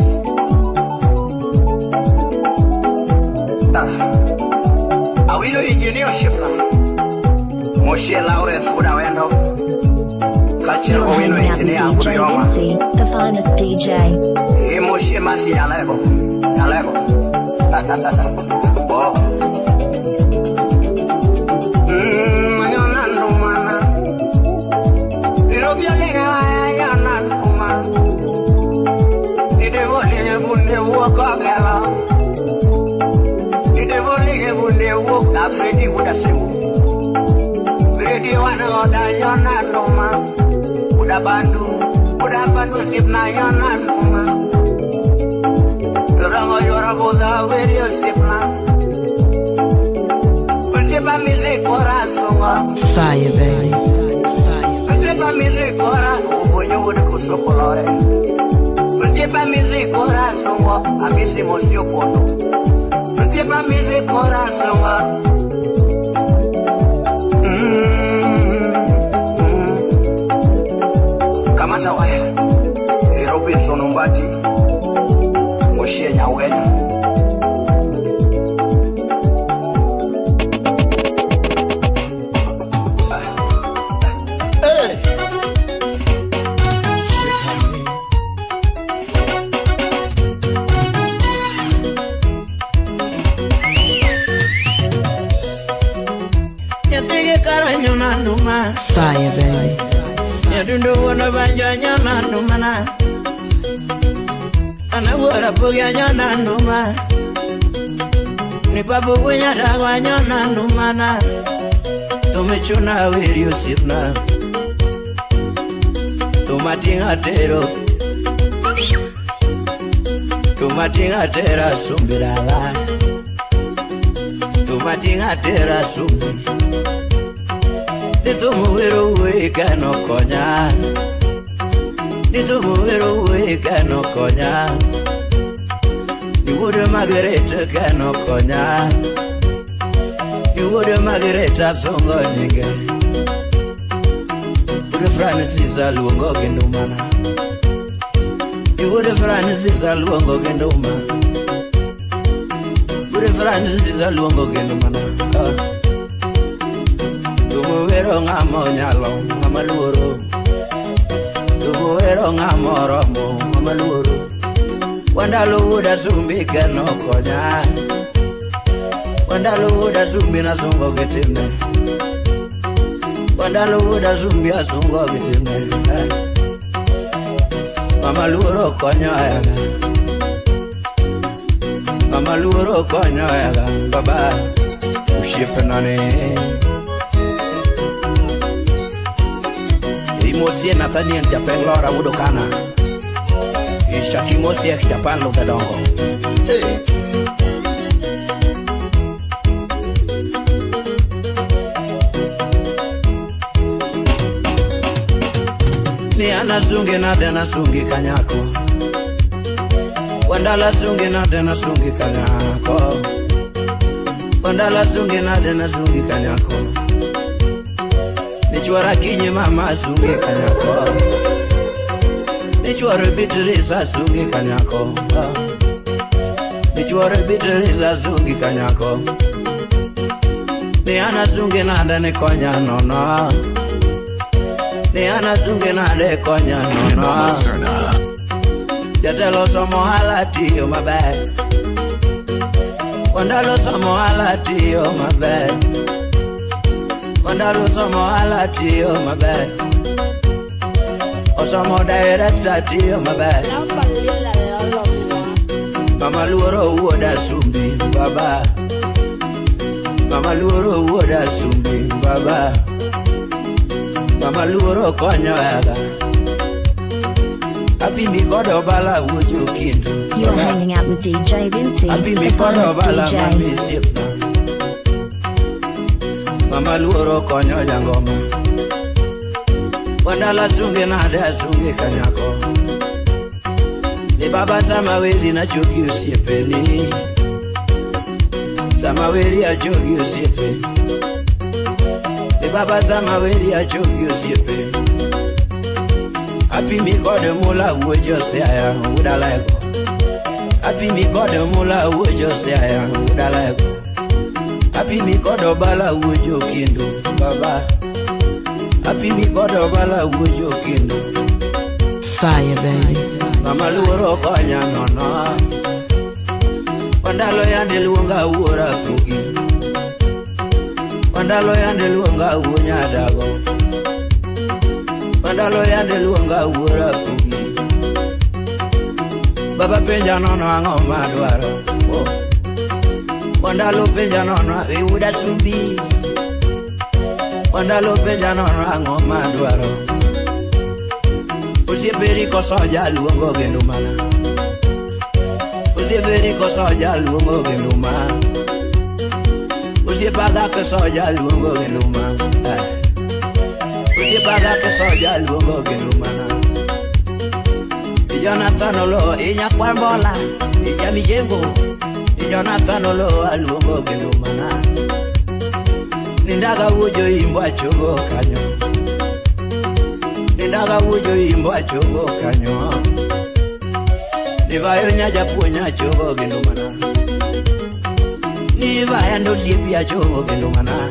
Awilo engineer Shifra. Moshe Lawrence Udawendo. Kaachiel You are Owino hanging out with engineer DJ Udayoma. Vincy, the finest DJ. E Moshe Masi Nyalego. Nyalego. Oh. Nyona ndumana. Irobia lenge waya nyona nduma. Idevo lenge bunde wuok ogelo. Idevo lenge bunde wuok Fredi wuod Asembo. Fredi Diwana oda yona noma. Uda bandu, uda bandu sipna yona noma. Rango yora boda werio sipna. Ultipa mizi corazón. Fire, baby. Ultipa mizi corazón. Ubonyo wodi kusokoloe. Ultipa mizi corazón. Amisi mosio pondo. Ultipa mizi corazón. Kamata waya. Robinson Ombati. Moshie Nyawenya. Fire, baby. Nyadundo wono banjo nyona numana. Ana wora poga nyona numa. Ni babu bunya dawa nyona numana. Tumechuna wiri usipna. Tumatinga tero. Tumatinga tera sumbirala. Tumatinga tera sumbi. Nitumuwero weka no konya. Nitumuwero weka no konya. Niwuodo Margaret kano konya. Niwuodo Margaret asongo nyinge. Wuodo Francis aluongo gi ndumana. Niwuodo Francis aluongo gi nduma. Wuodo Francis aluongo gi ndumana. Tumuwero ng'ama onyalo, ng'ama luoro. Tumuwero ng'ama oromo, ng'ama luoro. Wandalo wuoda sumbi kano konya. Wandalo wuoda sumbi nasungo gi timne. Wandalo wuoda sumbi asungo gi timne. Mama luoro konyo yaga. Mama luoro konyo yaga. Baba usiepenane. Imosie Nathaniel Japeng Lora wuodo Kana. Ishakimosie Japan Luther Dongo. Hey. Ni anasungi na tena sungi kanyako. Wandala sungi na tena sungi kanyako. Wandala sungi na tena sungi kanyako. Nichwara kinyi mama sungi kanyako. Nichwara Beatrice asungi kanyako. Nichwara Beatrice asungi kanyako. Ni anasungi nade ni konya nono. Ni anasungi nade konya nono. Jatelo somo hala tiyo maber. Wandalo somo hala tiyo maber. Wandalo somo hala tiyo maber. Osomo director tiyo maber. Mama luoro wuoda sumbi baba. Mama luoro wuoda sumbi baba. Mama luoro konyo yaga. Apimi kodo bala wuojo kindu. You are hanging out with DJ Vinci, Apimi the kodo finest bala DJ. mami siepna. Mama luoro konyo jangoma. Wandala sunge nade asunge kanyako. Ni baba samawezi na chogi osiepeni. Samawezi achogi osiepe. Ni baba samawezi achogi osiepe. Apimi kode mula wuojo siaya udalego. Apimi kode mula wuojo siaya udalego. Apimi kodo bala wuojo kendo baba. Apimi kodo bala wuojo kendo. Fire, baby. Mama luoro konya nono. Wandalo yande luonga wuora kugi. Wandalo yande luonga wuo nyadago. Wandalo yande luonga wuora kugi. Baba penja nono ang'o madwaro. Oh. Wandalo penja nono e wuoda sumbi. Wandalo penja nono ang'o madwaro. Osieperi koso jaluongo gendo mana. Osieperi koso jaluongo gendo ma. Osiepaga koso jaluongo gendo ma. Osiepaga koso jaluongo gendo mana. Jonathan Olo inyakwar mbola ijamijengo. Jonathan Olo aluongo gendo mana. Nindaga wuojo imbo achogo kanyo. Nindaga wuojo imbo achogo kanyo. Nivayo nyaja puonya achogo gendo mana. Nivaya ndosiepi achogo gendo mana.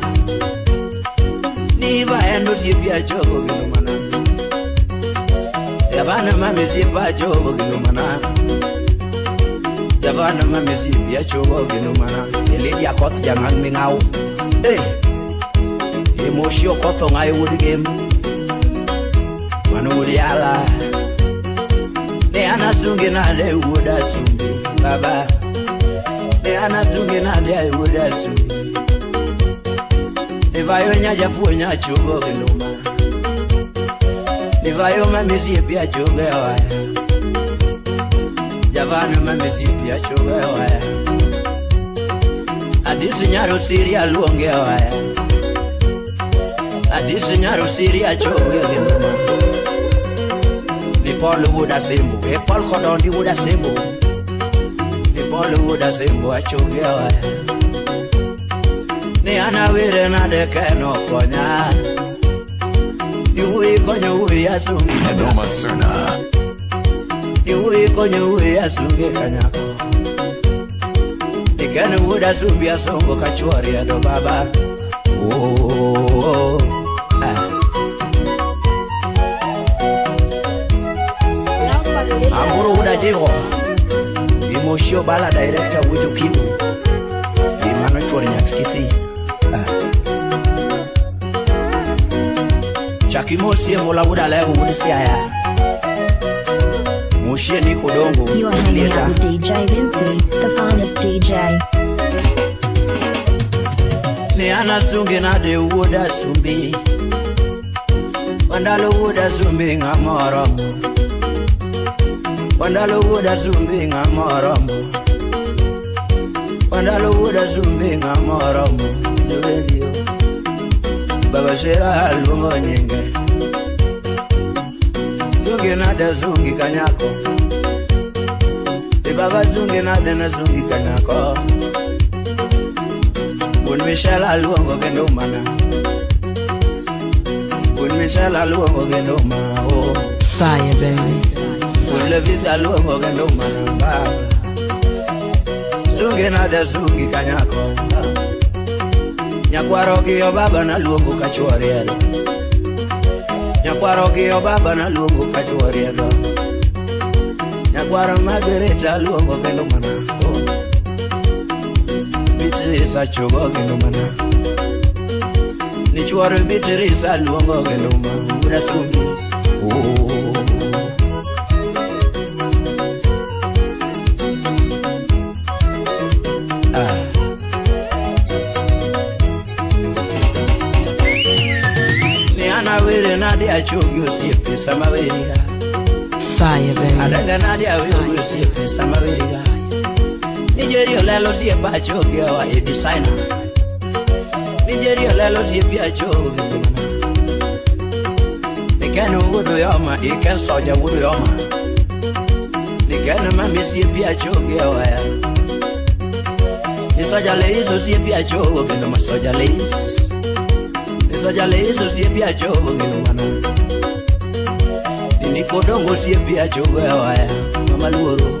Nivaya ndosiepi achogo gendo mana. Yavana mame siepa achogo gendo mana. Yavana mame siepi achogo gendo mana. Elidi akoth jangang ming'au. Hey! Emoshio kotho ng'ayo wuod gem. Mano wuod yala. Ne an asunge nade wuod asumbi baba. Ne an asunge nade wuod asumbi. Nivayo nyaja puonya achogo gendo ma. Nivayo mame siepi achogo e waya. Javano mame siepi achogo e waya. Adisi nyaro siri aluonge e waya. Adisi nyaro siri achogo gendo ma. Ni Paul wuod Asembo, e Paul kodondi wuod Asembo. Ni Paul wuod Asembo achogo e waya. Ni an awere nade keno konya. Ni wuoyi konyo wuoyi asunge. Noma Serna. Ni wuoyi konyo wuoyi asunge kanyako. Ni ken wuod Asumbi asongo kachuori edo baba. Oh, ah. Anguro wuod Ajigo. Imoshio bala director wuod Okindu. Imano chuori nyak Kisii. Ah. Chakimosie mola wuod Alego wuod Siaya. Moshie ni Kodongo. You are hanging Lieta. out with DJ Vinci, the finest DJ. Ni an asunge nade wuod Asumbi. Wandalo wuod Asumbi ng'ama oromo. Wandalo wuod Asumbi ng'ama oromo. Wandalo wuod Asumbi ng'ama oromo. Jowedio. Baba Shera luongo nyinge. Sungi nade sungi kanyako. E baba sungi nade na sungi kanyako. Wuon Michelle aluongo kendo mana. Wuon Michelle aluongo kendo ma oh. Fire, baby. Wuon Levis aluongo kendo mana baba. Sungi nade sungi kanyako. Nyakwaro gi obaba naluongo kachuori edo. Nyakwaro gi obaba naluongo kachuori edo. Nyakwaro Margaret aluongo kendo mana. Oh. Beatrice achogo kendo mana. Ni chuoro Beatrice aluongo kendo ma. Wuod Asumbi. Oh. Ah. Ni an awere nade achogi osiepe sama weriga. Fire, baby. Adanga nade awere osiepe sama weriga. Nigeria lelo osiepe achogi oa e designer. Nigeria lelo osiepe achogi mana. Niken wuod Uyoma, iken soja wuod Uyoma. Niken mami osiepe achogi oa. Ni soja leis osiepe achogo kendo ma soja leis. Ni soja leis osiepe achogo kendo mana. Ni Kodongo osiepe achogo e waya mama luoro.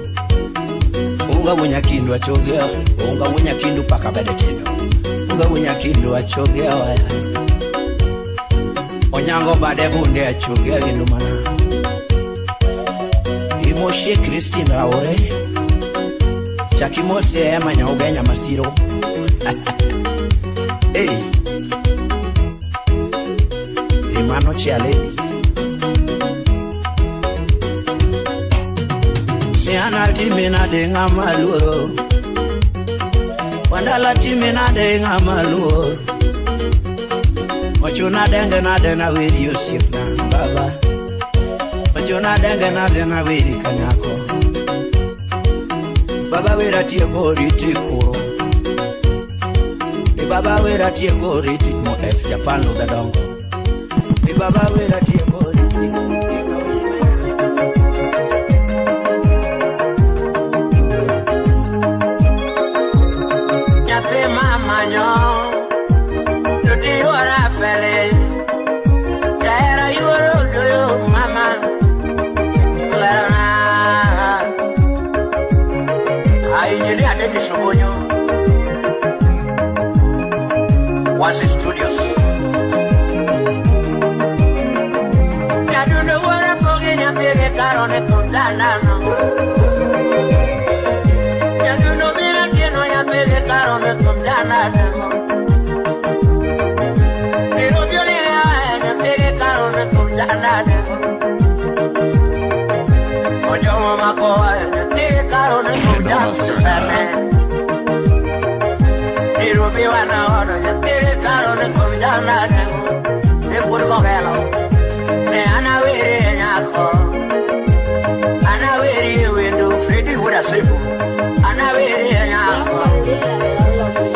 Unga wunya kindu achoge, unga wunya kindu paka bede tindo. Unga wunya kindu achoge waya. Onyango bade bunde achoge kendo mana. Imoshie Christine Raore. Chakimose ema nyaugenya masiro. Hey. Imano chia lady. Ni ana timi nade ng'ama luoro. Wandala timi nade ng'ama luoro. Wachona denge nade na weri osiepna baba. Wachona denge nade na weri kanyako. Baba wera tieko riti kuro. E baba wera tieko riti mo ex Japan luga dongo. E baba wera tieko riti. Nyathi mama nyo. Tuti ora fele. Jahera yuoro doyo mama. Lerana. Engineer Dennis Obonyo. Wasi Studios. Nyadundo wara pogi nyathige karone kundalano. Nyadundo mira tieno nyathige karone kundalano. Nairobi olile nyathige karone kundalano. Ojomo makoa nyathige karone kundalano. Nairobi wanaono nyathige karone kundalano. Epur kogelo. Ne anawere nyako. Anawere wendo Fredi wuda sibu. Anawere nyako.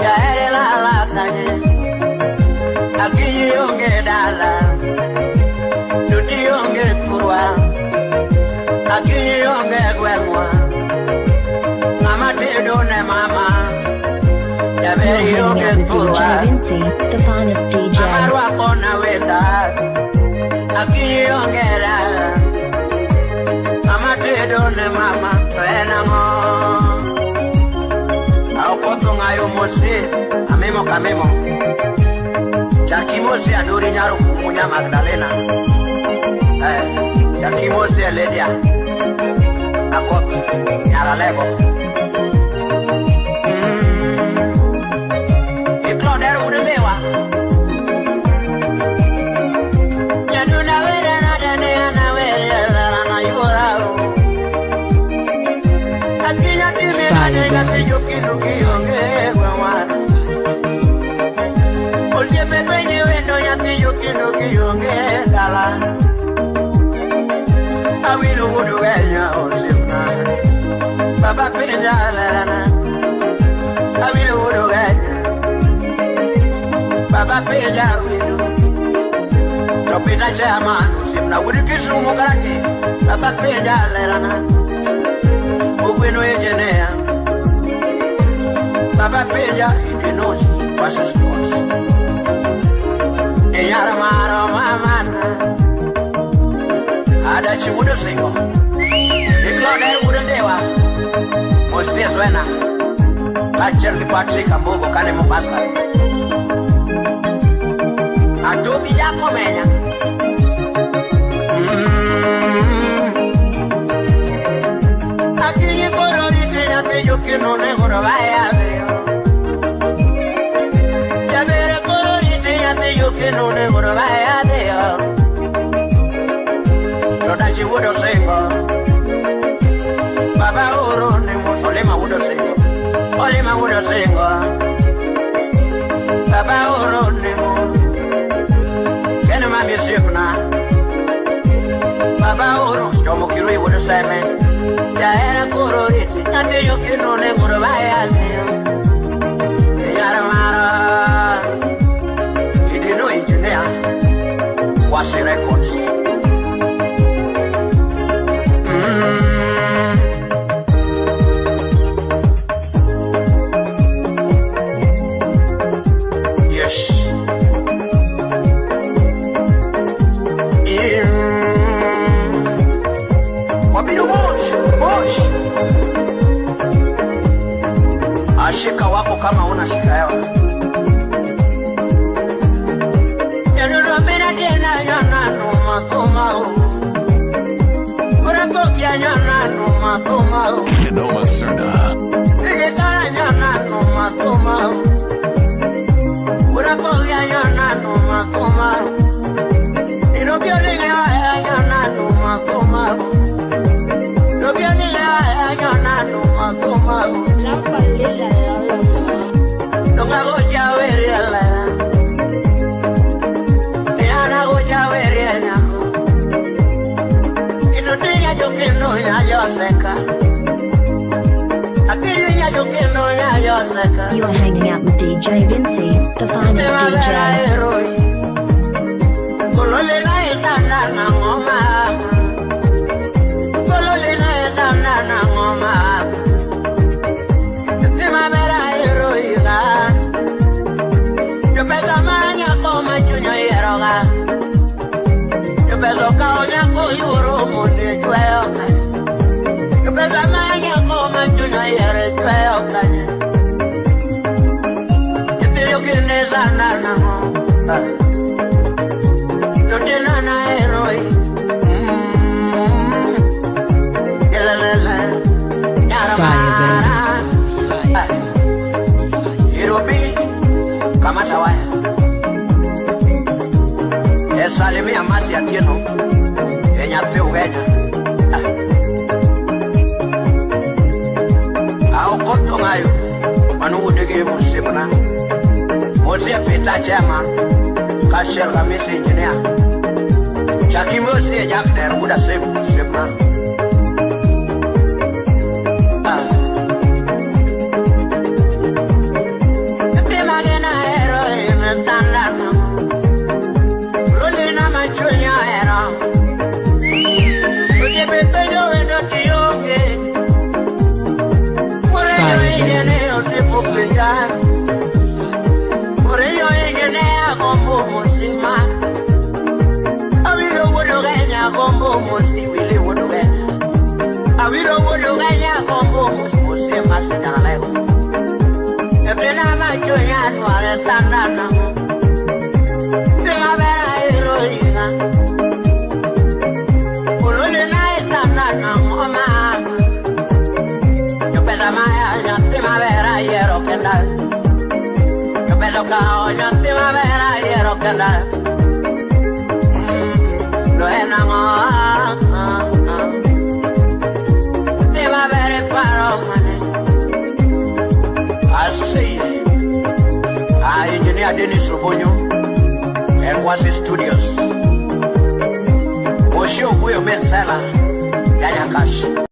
Jahere la la kanye. Akinyi onge dala. Tuti onge kurwa. Akinyi onge gwengwa. Mama tedo ne mama. You are Jaberi hanging onge out with DJ kurwa. Vinci, the finest DJ. Mama rwako na wenda. Akinyi onge dala. Mama tedo ne mama. To en ang'o? Aokotho ng'ayo mose. Amemo kamemo. Chakimose adori nyaro kumunya Magdalena. Chakimose Lydia. Akoth nyaralego. Ikloder udemewa. Nyaduna were na dane ana were na yora. Akinya timi na Fire, nyathi baby. jokinu kionge gwewa. Osiepe penye wendo nyathi jokinu kionge dala. Awilo wuod Ugenya osiepna. Baba penja lerana. Awilo wuod Ugenya. Baba penja awilo. To Peter chairman osiepna wuod Kisumu kati. Baba penja lerana. Ogweno engineer. Baba penja Idinos Wasi Sports. Enyara maro mamana. Ada chiwudo singo. Iklode wudo ndewa. Mosie Zwena. Kaachiel gi Patrick Ambogo kane Mombasa. Atobi Jakomenya. Akinyi koro riti nyathi jokino ne godo baya dhiyo. Jabere koro riti nyathi jokino ne godo baya dhiyo. To dachi wuod Osingo. Baba oro ne mos Olima wuod Osingo. Olima wuod Osingo. Baba oro ne mos. Kendo mami osiepna. Baba oro chomo kirui wuod Seme. Jahera koro riti nyathi jokino ne godo baya dhiyo. Yara mara. Idino engineer. Wasi Records. Yes. Wabiro mosh, mosh. Ashika wako kama una shika yao. Nyadundo mena tena nyana no makomao. Urapokia nyana no makomao. Noma Serna. Igitara nyana no makomao. Urapokia nyana no makomao. Irobio linge wa nyana no makomao. Irobio linge wa nyana no makomao. Donga goja were la. You are hanging out with DJ Vincy, the finest DJ. Fire, baby. Irobi, kamata waya. Esalimia Masi Atieno, enyathi Ugenya. Aokoto ngayo, manuwudigi musibna. Mosi Peter Chairman, Kashel Kamisi Engineer. Jackie Mosi Jack Neruda Sebu Musibna. Engineer Dennis Rubonyo, Engwasi Studios. Oshio Vuyo Mensela, Yanya Cash.